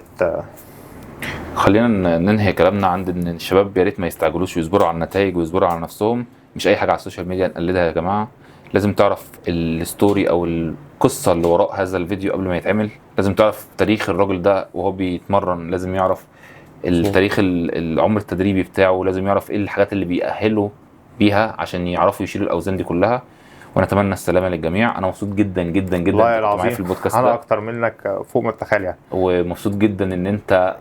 خلينا ننهي كلامنا عند ان الشباب يا ريت ما يستعجلوش ويصبروا على النتائج ويصبروا على نفسهم. مش اي حاجة على ال social media نقلدها يا جماعة، لازم تعرف ال story او القصة اللي وراء هذا الفيديو قبل ما يتعمل، لازم تعرف تاريخ الراجل ده وهو بيتمرن، لازم يعرف التاريخ العمر التدريبي بتاعه، لازم يعرف ايه الحاجات اللي بيأهله بيها عشان يعرفوا يشيلوا الاوزان دي كلها. ونتمنى السلامة للجميع. انا مبسوط جدا جدا جدا معايا في البودكاست انا اكتر منك فوق ما تتخيل يعني، ومبسوط جدا ان انت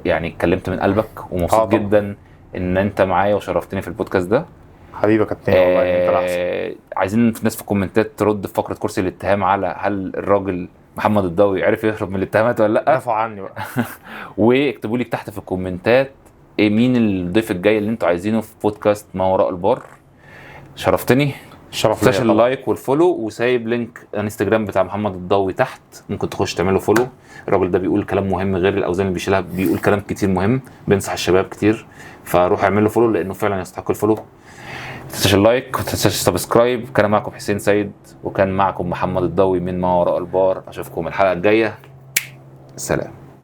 يعني اتكلمت من قلبك، ومبسوط جدا ان انت معايا وشرفتني في البودكاست ده حبيبي يا كابتن. والله انت الاحسن. عايزين الناس في الكومنتات ترد في فقره كرسي الاتهام على هل الراجل محمد الضوي عرف يهرب من الاتهامات ولا لا. دافعوا عني بقى. واكتبوا لي تحت في الكومنتات مين الضيف الجاي اللي انتوا عايزينه في بودكاست ما وراء البار. شرفتني. شرف ليا. ال like وال follow، وسايب link انستجرام بتاع محمد الضوي تحت، ممكن تخش تعمله follow. الراجل ده بيقول كلام مهم غير الاوزان اللي بيشيلها، بيقول كلام كتير مهم، بينصح الشباب كتير، فروح اعمل له follow لانه فعلا يستحق ال follow. ما تنساش ال like وما تنساش subscribe. كان معكم حسين سيد وكان معكم محمد الضوي من ما وراء البار. اشوفكم الحلقة الجاية. سلام.